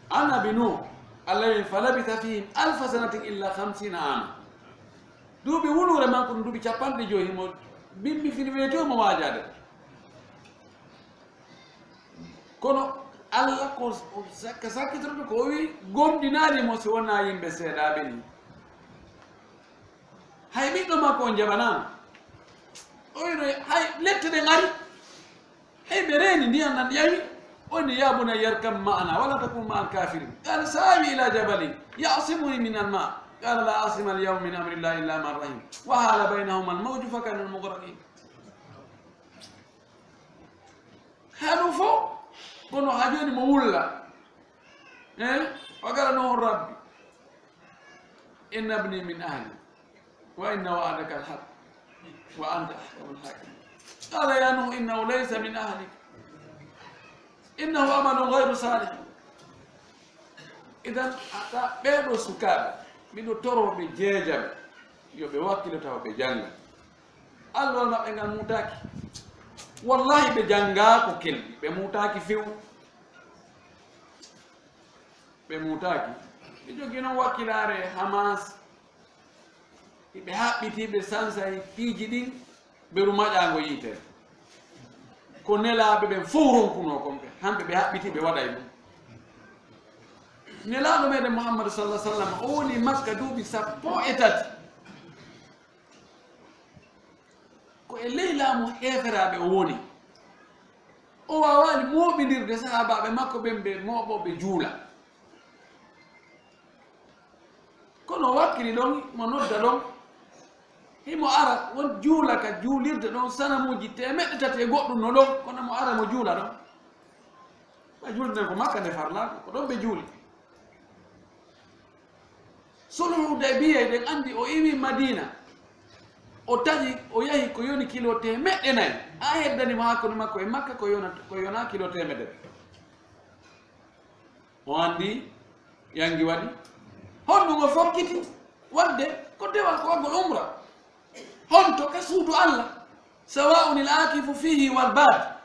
Annabi Nuh, Allah wi, "Fa labitha fihim alfa sanatin illa khamsina ama." Duuɓi wuluure makko ɗum duuɓi capanɗe joyi, mo bimbi fini weeti o mo waajaade. Kono Allah ko, o sakka-, sakkitoroto ko o wi, gomɗinaali mo si wonaa yimɓe seeɗaaɓe ni. Hay ɓiɗɗo makko on jaɓanaama. O wino hay lette ɗen ari. Hey, ɓe reeni ndiyan nan yawi. O ni, "Ya bunayya irkab ma'ana wala takun ma'al kafirin." Qala, "Sa'awi ila jabalin ya'simuni min al-ma'." Qala, "La asima al-yawma min amri llahi illa man rahim. Wa hala baynahuma al-mawju fa kana al-mughraqin." Haɗum fof, kono haa jooni mo wulla. Eh? Wa qala Nuhu, "Rabbi, inna ibni min ahli, wa inna wa'daka al-haq, wa anta ahkamul hakim." Qala, "Ya Nuhu, innahu laysa min ahlik, innahu amalun ghayru salih." Idan, ata ɓeeɗo sukaaɓe, miɗo toro ɓe jeejaɓe, yo ɓe wakkilo taw ɓe jannga. Alluwal maɓɓe ngal muutaaki. Wallahi, ɓe janngaa ko kelɗi, ɓe muutaaki few. Ɓe muutaaki. Ɓe jogii noon wakkilaare Hamas. Hiɓe haɓɓitii, ɓe sansay piiji ɗin, ɓe rumaƴaango yiitere. Ko nelaaɓe ɓen fow ronkunoo kon ɓe, hamɓe ɓe haɓɓitii, ɓe waɗay ɗum. Nelaaɗo meɗen Muhammadu sallallahu alaihi wasallam, o woni Makka duuɓi sappo e tati. Ko e ley laamu heeferaaɓe o woni. O waawaali mooɓindirde sahaabaaɓe makko ɓen ɓe mooɓoo ɓe juula. Kono o wakkili ɗon, mo nodda ɗon. Himo ara, won juula ka juulirde ɗon, sanamuuji teemeɗɗe tati e goɗɗum no ɗon, kono mo ara mo juula ɗon. Ɓe juulde nden ko Makka nde farlaa, ko ɗon ɓe juuli. Sulhu Hudaybiya, eɗen anndi o iwi Madina. O taƴi, o yahi ko yoni kilo teemeɗɗe nayi. A heddani mo hakkunde makko e Makka ko yona, ko yona kilo teemedere. O anndi yangi waɗi. Honɗum o fokkiti waɗde? Ko dewal, ko waɗgol umra. Honto ka suudu Allah. Sawa'un al-akifu fihi wal bad.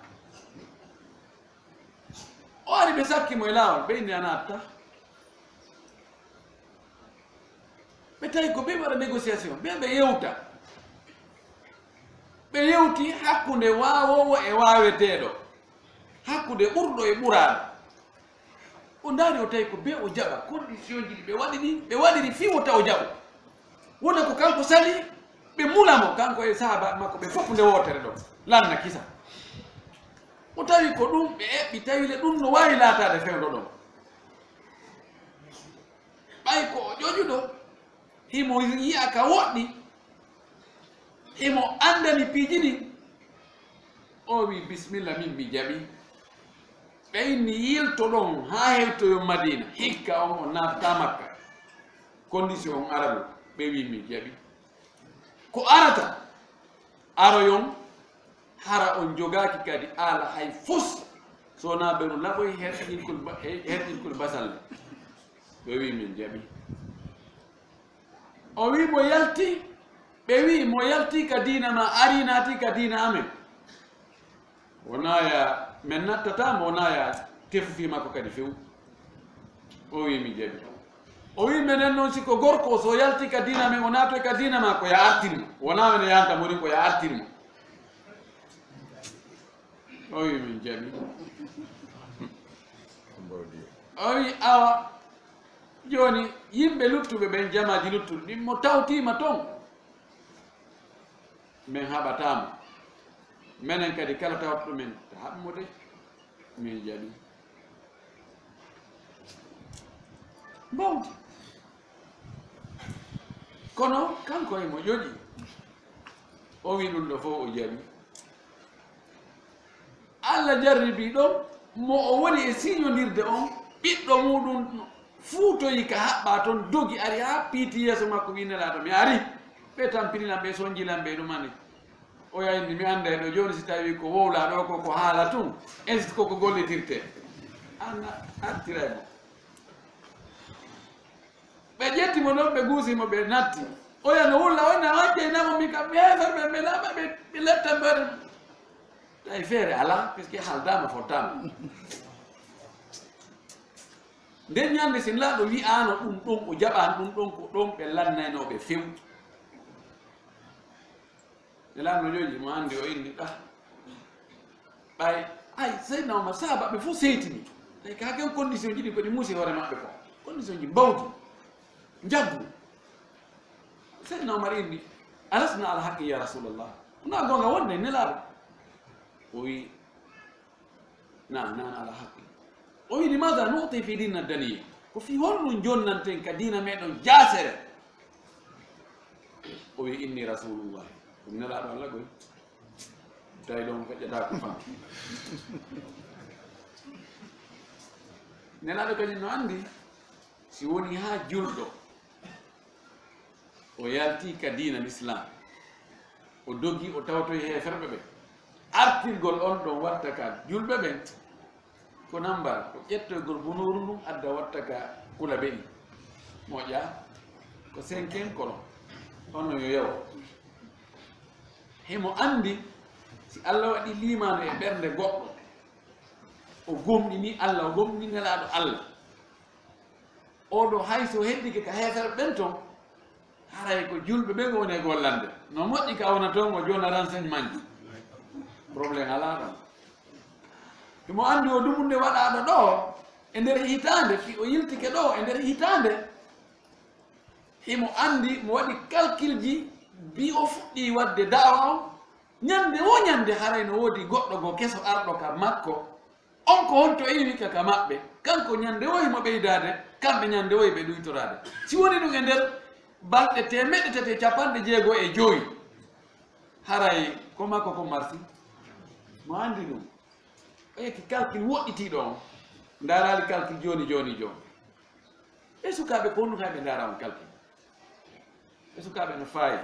O ari, ɓe sakki mo e laawol, ɓe inni a naatta. Ɓe tawi ko ɓe waɗa négociation, ɓe, ɓe yewta. Ɓe yewti hakkunde waawoowo e waaweteeɗo, hakkunde ɓurɗo e ɓuraaɗo. O ndaari, o tawi ko ɓe o jaɓa, condition ji ɗi ɓe waɗi ɗi, ɓe waɗiri fii wota o jaɓo. Wona ko kanko sali, ɓe mula mo, kanko e sahaaba makko ɓe fof nde wootere ɗo, lanna kisa. O tawi ko ɗum ɓe eɓɓi, tawi le ɗum no waawi laataade fewndo ɗon. Ɓay ko o ƴoƴuɗo, himo yi'a ka woɗɗi, himo anndani piiji ɗin, o wi, "Bismilla, min mi jaɓi." Ɓe inni, "Yilto ɗon haa hewtoyo Madina, hikka on o natta Makka. Condition on ara ɗum." Ɓe wi, "Mi jaɓi." Ko arata, aroyon, Hara on jogaaki kadi aala hay fus, so wonaa beru laɓoy herƴinkol ba-, he-, herƴinkol basalle. Ɓe wi'i, "Min jaɓi." O wi'i, "Mo yalti?" Ɓe wi'i, "Mo yalti ka diina ma, ari naati ka diina amen. Wonaa ya, min nattataa mo, wonaa ya tefu fii makko kadi few." O wi'i, "Mi jaɓi." O wi'i, "Menen non, si ko gorko, so yalti ka diina men, o naatoy ka diina ma, ko ya artir mo. Wonaa menen yanta mo, ko ya artir mo." O wi'i, "Min jaɓi." O wi'i, "Awa, jooni yimɓe luttuɓe ɓen, jamaaji luttuɗi ɗin, mo tawtiima ton, men haɓataa mo. Menen kadi, kala tawtuɗo men, ta haɓ mo de, min jaɓi." Mbawdi. Kono kanko e mo ƴoƴi. O wi'i ɗum ɗo fof o jaɓi. Allah jarribii ɗon mo o woni e siiñondirde on, ɓiɗɗo muuɗum fuutoyi ka haɓɓaa ton, dogi ari haa piiti yeeso makko, wi'i, "Nelaaɗo, mi ari. Ɓe tampini lan, ɓe sonji lan, ɓe ɗum ani." O yahi inni, "Mi annday ɗo jooni, si tawii ko wowlaa ɗo ko, ko haala tun, est-ce que ko gollitirtee?" Anna artiray mo. Ɓe ƴetti mo ɗon, ɓe guusi mo, ɓe natti. Oya no wulla, oya na hajjay na mo, mi kam, mi heeferɓe, ɓe laaɓa, ɓe, ɓe letta mbaɗa. Tawi feere alaa, puisque haaldaama, fottaama. Nden ñande, si Nelaaɗo wi'aano ɗum ɗon, o jaɓaano ɗum ɗon, ko ɗon ɓe lannaynoo ɓe few. Nelaaɗo no ƴoƴi mo, anndi o inni, ah, ɓay, ay, Seydina Omar, sahaabaaɓe fof seytini. Tawi ka ken condition ji ɗi ko ɗi muusi hoore maɓɓe ko. Condition ji mbawdi, njaggu. Seydina Omar inni, "Alasna ala haqqi ya Rasulallah?" Wonaa goonga wonde Nelaaɗo? O wi, "Naam, naam, ala haqqi." O wi, "Limaada nu'ti fi diinina daniya?" Ko fii honɗum jonnanten ka diina meɗen jaasere? O wi, "Inni Rasulullah." Ɗum Nelaaɗo Allah koy. Tawi ɗon feƴƴata ko fam. Nelaaɗo kañum no anndi, si woni haa julɗo, o yalti ka diina Lislaam, o dogi, o tawtoyi heeferɓe ɓe. Artirgol on ɗon watta ka julɓe ɓen, ko nambar, ko ƴettoygol bunooru ndun adda watta ka kula be'i. Moƴƴa, ko senken kolo. Hono yo yawo. Himo anndi si Allah waɗi liimaanu e ɓernde goɗɗo, o gomɗini Allah, o gomɗini Nelaaɗo Allah. Oɗo hay so heddike ka heeferɓe ɓen ton, haray ko julɓe ɓen o woni e gollande. No moƴƴi ka wona ton o jonna renseignement ji. Problème alaa ɗon. Himo anndi o dumunde waɗaaɗo ɗo e nder hitaande, fii o yiltike ɗo e nder hitaande. Himo anndi mo waɗi calcul ji bi o fuɗɗii waɗde da'wa on. Ñande wo ñande haray no woodi goɗɗo goo keso arɗo ka makko. On ko honto iwi ka, ka maɓɓe? Kanko ñande wo himo ɓeydaade, kamɓe ñande wo ɓe ɗuytoraade. Si woni ɗum e nder balɗe teemeɗɗe tati e capanɗe jeego e jowi, haray ko makko ko marsi. Mo anndi ɗum. O yekki calcul woɗɗitiiɗo on. Ndaaraali calcul jooni jooni jooni. Ɓe sukaaɓe ko honɗum hay ɓe ndaara on calcul? Ɓe sukaaɓe no faayi.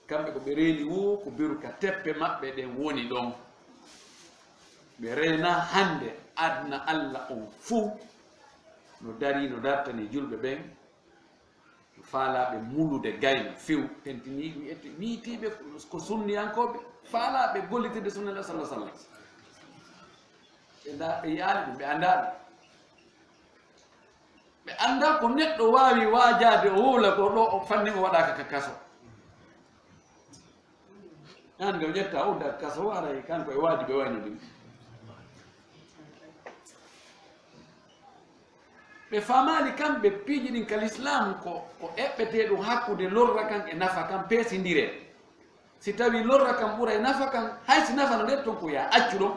Kamɓe ko ɓe reeni woo ko beru ka teppe maɓɓe ɗen woni ɗon. Ɓe reena hannde aduna Alla on fuu no darii, no dartanii julɓe ɓen, no faalaaɓe mulude gayna few, tentinii, wi'ete, wi'itiiɓe ko sunniyankooɓe, faalaaɓe gollitirde sunna Alla sallallahu alaihi wasallam. Ɓe nda-, ɓe yi'aali ɗum, ɓe anndaa ɗum. Ɓe anndaa ko neɗɗo waawi waajaade, o wowla ko ɗo, o fanni o waɗaaka ka kaso. Hannde o ƴetta, o udda ka kaso, o ara e kanko e waadi ɓe wayno ɗum. Ɓe faamaali kamɓe piiji ɗin ka lislaam ko, ko eɓɓetee ɗum hakkunde lorra kan e nafa kan peesindiree. Si tawii lorra kan ɓuray nafa kan, hay si nafa no nder ton ko yaa accu ɗon.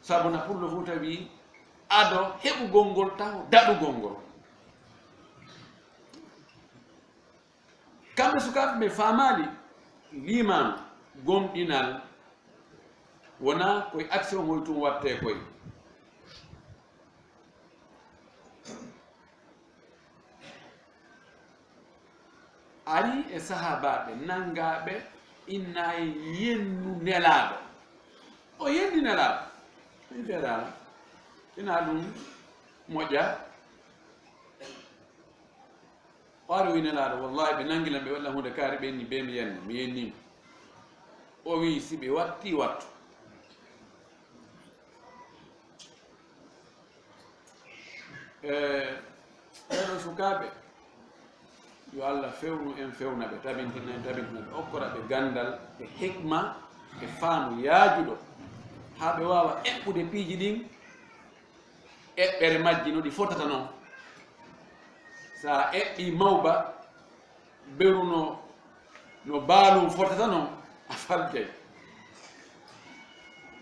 Sabu na pullo fuu tawi ado heɓugol ngol taho daɗugol ngol. Kamɓe sukaaɓe ɓe faamaali liimaanu, gomɗinal, wonaa koye action ngol tun wattee koy. Ari e sahaabaaɓe nanngaaɓe Inna e yennu Nelaaɗo. O yenni Nelaaɗo. Min feeraala. Ina ɗum moƴƴa. O ari o wi Nelaaɗo, "Wallahi, ɓe nangi lan, ɓe waɗi lan huunde kaari, ɓe yenni bee mi yenna, mi yenni mo." O wi, "Si ɓe watti, wattu." Eh, ɓeeɗo sukaaɓe, yo Allah fewnu en, fewna ɓe, tabintina en, tabintina ɓe, okkora ɓe ganndal e hikma e faamu yaajuɗo, haa ɓe waawa eɓɓude piiji ɗin, eɓɓere majji no ɗi fotata non. So a eɓɓii mawba, beru no, no baalum fotata non, a faljay.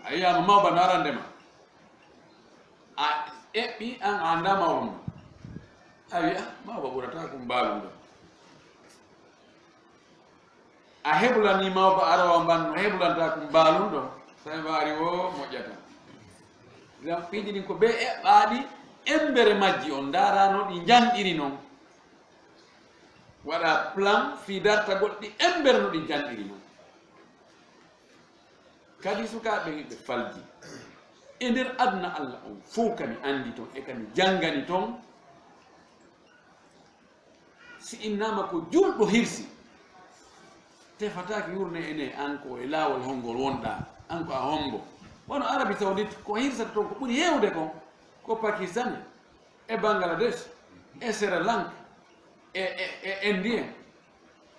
A yiyaama mawba no arande ma. A eɓɓi, an a anndaa mawɗum ɗum. A wi'a, "Ah, mawba ɓurata kum baalum ɗo." A heblanii mawba arowa mban no heblanta kum baalum ɗo. Tawi waari o moƴƴata. Ngam piiji ɗin ko bee eɓɓaaɗi embere majji on ndaarano ɗi njanɗiri non. Waɗa plan fii dartagol ɗi embere no ɗi njanɗiri non. Kadi sukaaɓe ɓe falji. E nder aduna Allah on fow kami anndi ton e kami janngani ton. Si innaama ko julɗo hirsi, tefataake yurne e ne, an ko e laawol hongol wonɗaa, an ko a hombo. Wano Arabie Saoudite, ko hirsata ton ko ɓuri heewde kon, ko Pakistan, e Bangladesh, e Sri Lanka, e, e, e Indien,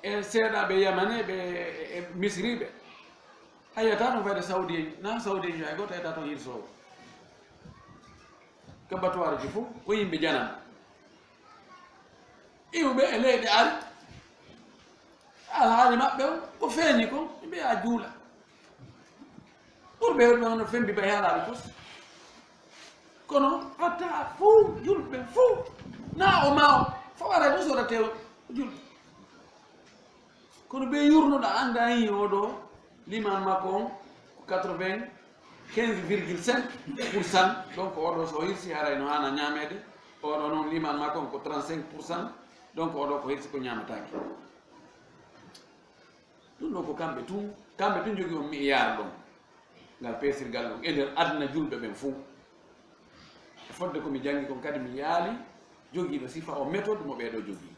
e seeɗaaɓe Yamane, ɓe, e, e Misriiɓe. A yi'ataa ton fayde Saudi en, na Saudi en yo hay gooto a yi'ataa ton hirsoowo. Ka batuwaaruji fow, ko yimɓe janam. Iwɓe e leyɗe ari, alhaali maɓɓe on, ko feeñi kon, ɓe mbi'a juula. Ɓurɓe heɓude hono fembi bay haalaaɓe fof. Kono hatta fof, julɓe fof, na o ma o, fof ara ɗum soodate o julɓe. Kono ɓe yurnuɗo annda hin oɗo liman makko on ko quatre-vingt-quinze virgule cinq pour cent, donc oɗo so hirsi haray no haana ñaameede, oɗo noon liman makko on ko trente-cinq pour cent, donc oɗo ko hirsi ko ñaamataake. Ɗum ɗo ko kamɓe tun, kamɓe tun jogii on mi'iyaar ɗon, ngal peesirgal ɗon e nder aduna julɓe ɓen fow. E fodde ko mi janngi kon kadi mi yaali jogiiɗo sifa o méthode mo ɓee ɗo jogii.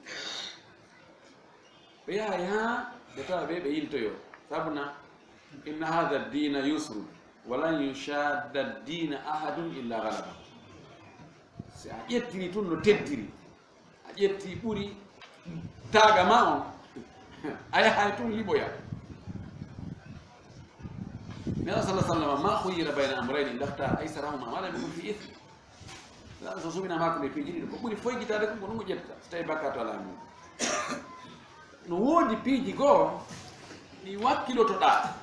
Ɓe yahay haa ɓe tawa ɓe, ɓe yiltoyoo. Sabuna, "Inna hadha ad-dina yusrun, wa lan yushadda ad-dina ahadun illa ghalaba." Si a ƴettiri tun no teddiri, a ƴetti ɓuri taaga ma on, a yahay tun liɓoya. Nela sallallahu alaihi wasallam, "Ma khuyyira bayna amrayni illa ikhtara aysarahuma ma lam yakun fi ithm." Nela so suɓinama ko nde piiji ɗiɗi, ko ɓuri foygitaade kon ko ɗum o ƴetta, so tawi bakkaatu alaa e mum. No woodi piiji goo ɗi wakkilotoɗaa.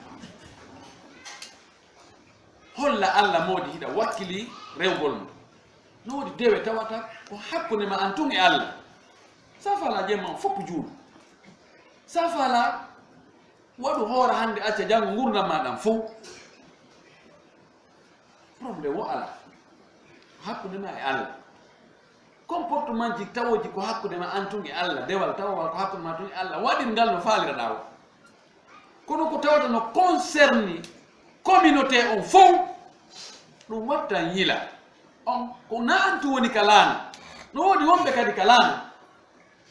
Holla Alla moodi hiɗa wakkili rewgol mo. No woodi dewe tawata ko hakkunde ma an tun e Alla. Sa faala jemma on fof juulu. Sa faala waɗu hoore hannde acca janngo ngurndan ma ɗan fof. Problème o alaa. Hakkunde ma e Alla. Comportement ji tawooji ko hakkunde ma an tun e Alla, dewal tawowal ko hakkunde ma tun e Alla, waɗir ngal no faaliraɗaa o. Kono ko tawata no concerni communauté on fow, ɗum watta yila. On ko na an tun woni ka laana. No woodi wonɓe kadi ka laana.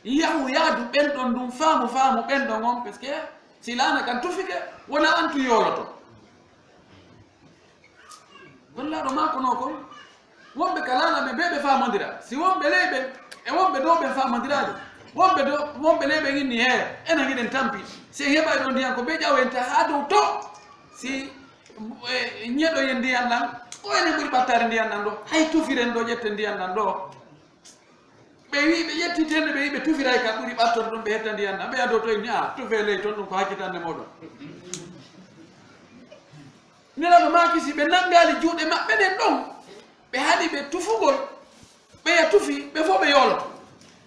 Yahu yaadu ɓen ɗon ndun faamu, faamu ɓen ɗon on, parce que si laana kan tufike, wona an tun yooloto. Gollaaɗo maakunoo kon, wonɓe ka laana ɓe, ɓe, ɓe faamondira. Si wonɓe ley ɓen, e wonɓe dow ɓen faamondiraali. Wonɓe dow, wonɓe ley ɓen inni, "Hee, enen hiɗen tampi. Si en heɓay ɗoo ndiyan ko ɓe ƴawoyenta haa dow to. Si, e, ñeɗoyen ndiyan ɗan, ko enen ɓuri ɓattaade ndiyan ɗan ɗoo. Hay tufiren ɗoo, ƴetten ndiyan ɗan ɗoo." Ɓe wi ɓe ƴetti tende, ɓe wi ɓe tufiray ka ɓuri ɓattoto ɗum, ɓe hetta ndiyan ɗan. Ɓe adoo to en ni, "Ah, tufee ley ton, ɗum ko hakkitande mooɗon." Nelaaɗo maaki, si ɓe nanngaali juuɗe maɓɓe ɗen ɗon, ɓe haɗi ɓe tufugol, ɓe ya tufi, ɓe fof ɓe yooloto.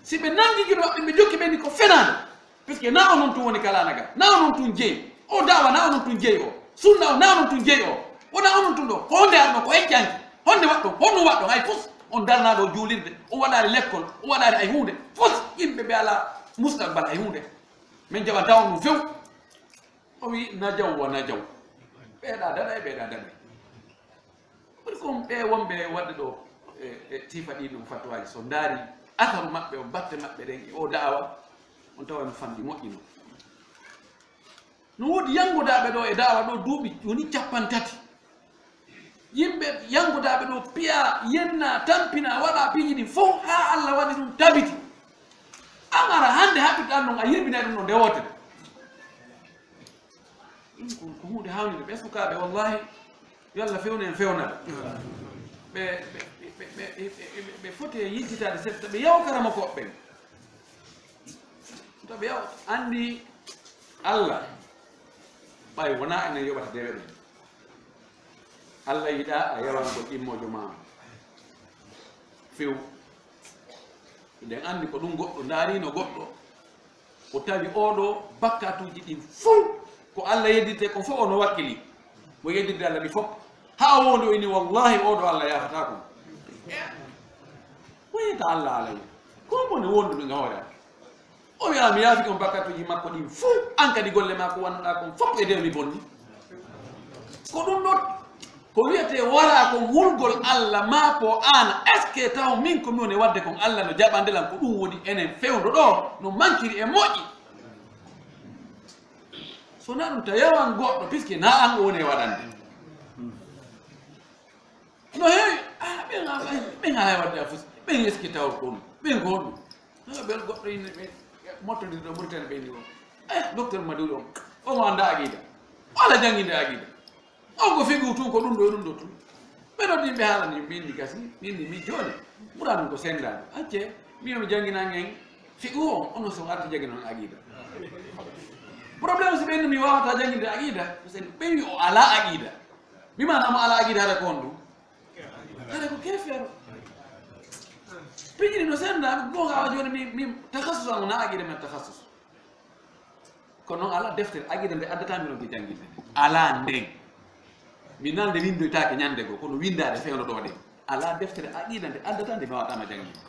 Si ɓe nanngi juuɗe maɓɓe, ɓe jokki ɓe ni ko fenaande. Puisque na onon tun woni ka laana ga, na onon tun jeyi. O daawa na onon tun jeyi o. Sunna o na onon tun jeyi o. Wona onon tun ɗo. Ko honde arno ko eccanki. Honde waɗɗon, honɗum waɗɗon, hay fus. On darnaa ɗo juulirde, on waɗaali lekkol, on waɗaali hay huunde. Fus yimɓe ɓe alaa mustaqbal hay huunde. Min jaɓanta on ɗum few. O wi najaw wa najaw. Ɓeeɗa daɗa e ɓeeɗa daɗa. Ɓuri kon ɓe wonɓe waɗde ɗo e, e tiifa ɗi ɗum fatuwaaji, so ndaari asaru maɓɓe o, batte maɓɓe ɗen e o da'awa, on tawa no famɗi moƴƴino. No woodi yanngodaaɓe ɗo e da'awa ɗo duuɓi woni cappanɗe tati. Yimɓe yanngodaaɓe ɗo piya, yenna, tampina, waɗa piiji ɗin fof haa Allah waɗi ɗum tabiti. An ara hannde haɓɓirɗa ɗum ɗon, a yirbinay ɗum ɗon nde wootere. Ɗum ko, ko huunde haawnde. Ɓe sukaaɓe, wallahi, yo Allah fewnu en fewnal. Ɓe, ɓe, ɓe foti e yejjitaade seeɗa, ɓe yawa karamokooɓe ɓen. To ɓe yawa, anndi Allah, ɓay wonaa enen yoɓata dewe ɗen. Allah yiɗaa a yawan ko ɗimmoojo ma few. Eɗen anndi ko ɗum goɗɗo ndaarino goɗɗo, o tawi oɗo bakkatuuji ɗin fow ko Allah yeddirte kon fow, ono wakkili mo yeddirde Allah ɗi fof. Haa o wondi o inni, "Wallahi, oɗo Allah yaafataa kon." O yetta Allah alay. Ko woni wondude nga hoore am? O wi'a, "Mi yaafi kon bakkatuuji makko ɗin fow, an kadi golle maa ko wannuɗaa kon fof e dewe mi bonni." Ko ɗum ɗon ko wiyetee wara kon hulgol Allah maa ko aana. Est-ce que taw min ko mi woni waɗde kon Allah no jaɓande lan? Ko ɗum woni enen fewndo ɗo no mankiri e moƴƴi. So na ɗum ta yawan goɗɗo, puisque na an o woni e waɗande. No heewi, ah, ɓen a-, ɓen haala waɗde a fusi, ɓen est-ce que taw ko ɗum, ɓen ko honɗum? Ah, ɓen goɗɗo ine ɓe mottondirɗo Mauritanie ɓe ni o. Eh, docteur Maduri on, on o annda aqida. Wala jannginde aqida. On ko fiqhu tun, ko ɗum ɗo e ɗum ɗo tun. Ɓe ɗo ɗin ɓe haalani, min mi gasi, min mi, mi jooni. Ɓuran ko senndaani. Acce, mi o mi jannginan en fiqhu on, ono so arti jannginan aqida. Problème si ɓen mi wawata jannginde aqida, ko sen ɓe wi o ala aqida. Mi man ama ala aqida hara ko on ɗum. Hara ko kefeero. Piiji ɗi no sennda, goonga awa jooni mi, mi takhasus am na aqida men takhasus. Kono noon alaa deftere aqida nde addata mi ɗon ko jannginde. Alaa nden. Mi nande winndoytaake ñande goo, kono winndaade fewndo ɗo ɗen. Alaa deftere aqida nde addata nde mi wawata ma jannginde.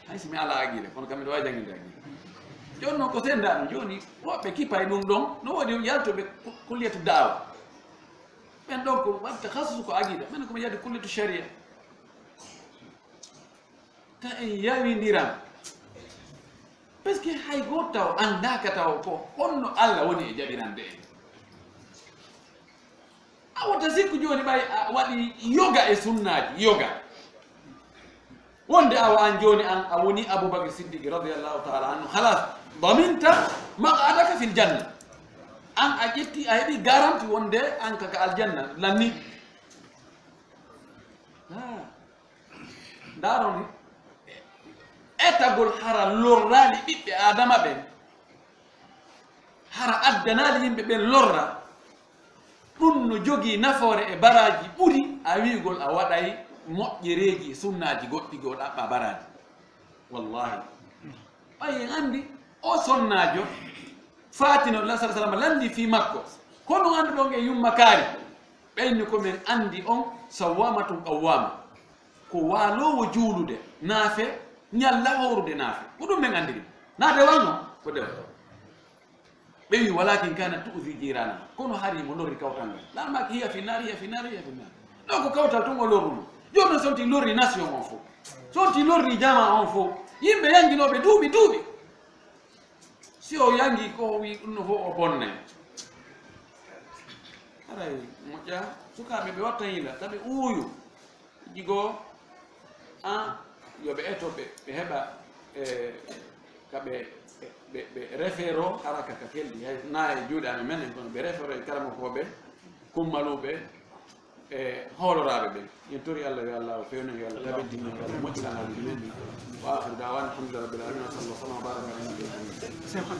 Hay si mi alaa aqida, kono kam miɗo waawi jannginde aqida. Jooni noon ko sennda ɗum, jooni woɓɓe kippay ɗum ɗon, no woodi yaltooɓe ku-, kulliyatu da'wa. Ɓen ɗon ko waɗi takhasus ko aqida, men ko mi yahdi kulliyatu sharia. Ta en yawindiran. Parce que hay gooto taw anndaaka taw ko honno Allah woni e jaɓirande en. A wota sikku jooni ɓay a waɗi yoga e sunnaaji, yoga. Wonde awa an jooni an a woni Abubakar Siddiq radiyallahu ta'ala anhu, khalas, daminta maq'adaka fil janna. An a ƴetti, a heɓi garanti wonde an ka, ka aljanna, lanni. Ah. Ndaaron etagol hara lorraali ɓiɓɓe Aadama ɓen. Hara addanaali yimɓe ɓen lorra. Ɗum no jogii nafoore e baraaji ɓuri a wi'ugol a waɗay moƴƴereeji e sunnaaji goɗɗi goo ɗaɓɓa baraaji. Wallahi. Ɓay en anndi o sonnaajo faatino, Allah sallallahu alaihi wasallam lanndi fii makko. Kono annduɗon e yumma kaari, ɓeyni ko men anndi on sawwamatun qawwama. Ko waaloowo juulude naafe, ñalla hoorude naafe. Ko ɗum men anndiri. Naa dewal non, ko dewal. Ɓe wi, "Walakin kana tu'zi jirana." Kono hari mo lorri kawtal ngal. Lan maaki hiya fi nar, hiya fi nar, hiya fi nar. Ɗo ko kawtal tun o lorruno. Jooni non sonti lorri nation on fof. Sonti lorri jama on fof. Yimɓe yanginooɓe duuɓi, duuɓi. Si o yangi ko o wi ɗum no fof o bonnay. Haray moƴƴa, sukaaɓe ɓe watta yila, taɓe uuyu. Jigo, an, yo ɓe eto ɓe, ɓe heɓa, e, ka ɓe, ɓe, ɓe refero haraka ka kelɗi, hay na e juuɗe amen men en, kono ɓe refero e karamokooɓe, kummaluɓe, e hooloraaɓe ɓen. En tori Allah, yo Allah o fewnen, yo Allah tabintin men, yo Allah moƴƴinan haaluuji men ɗin. Wa akhiru da'wana alhamdulillahi rabbil alamin, wa sallallahu wa sallam wa baraka ala nabiyyina Muhammad.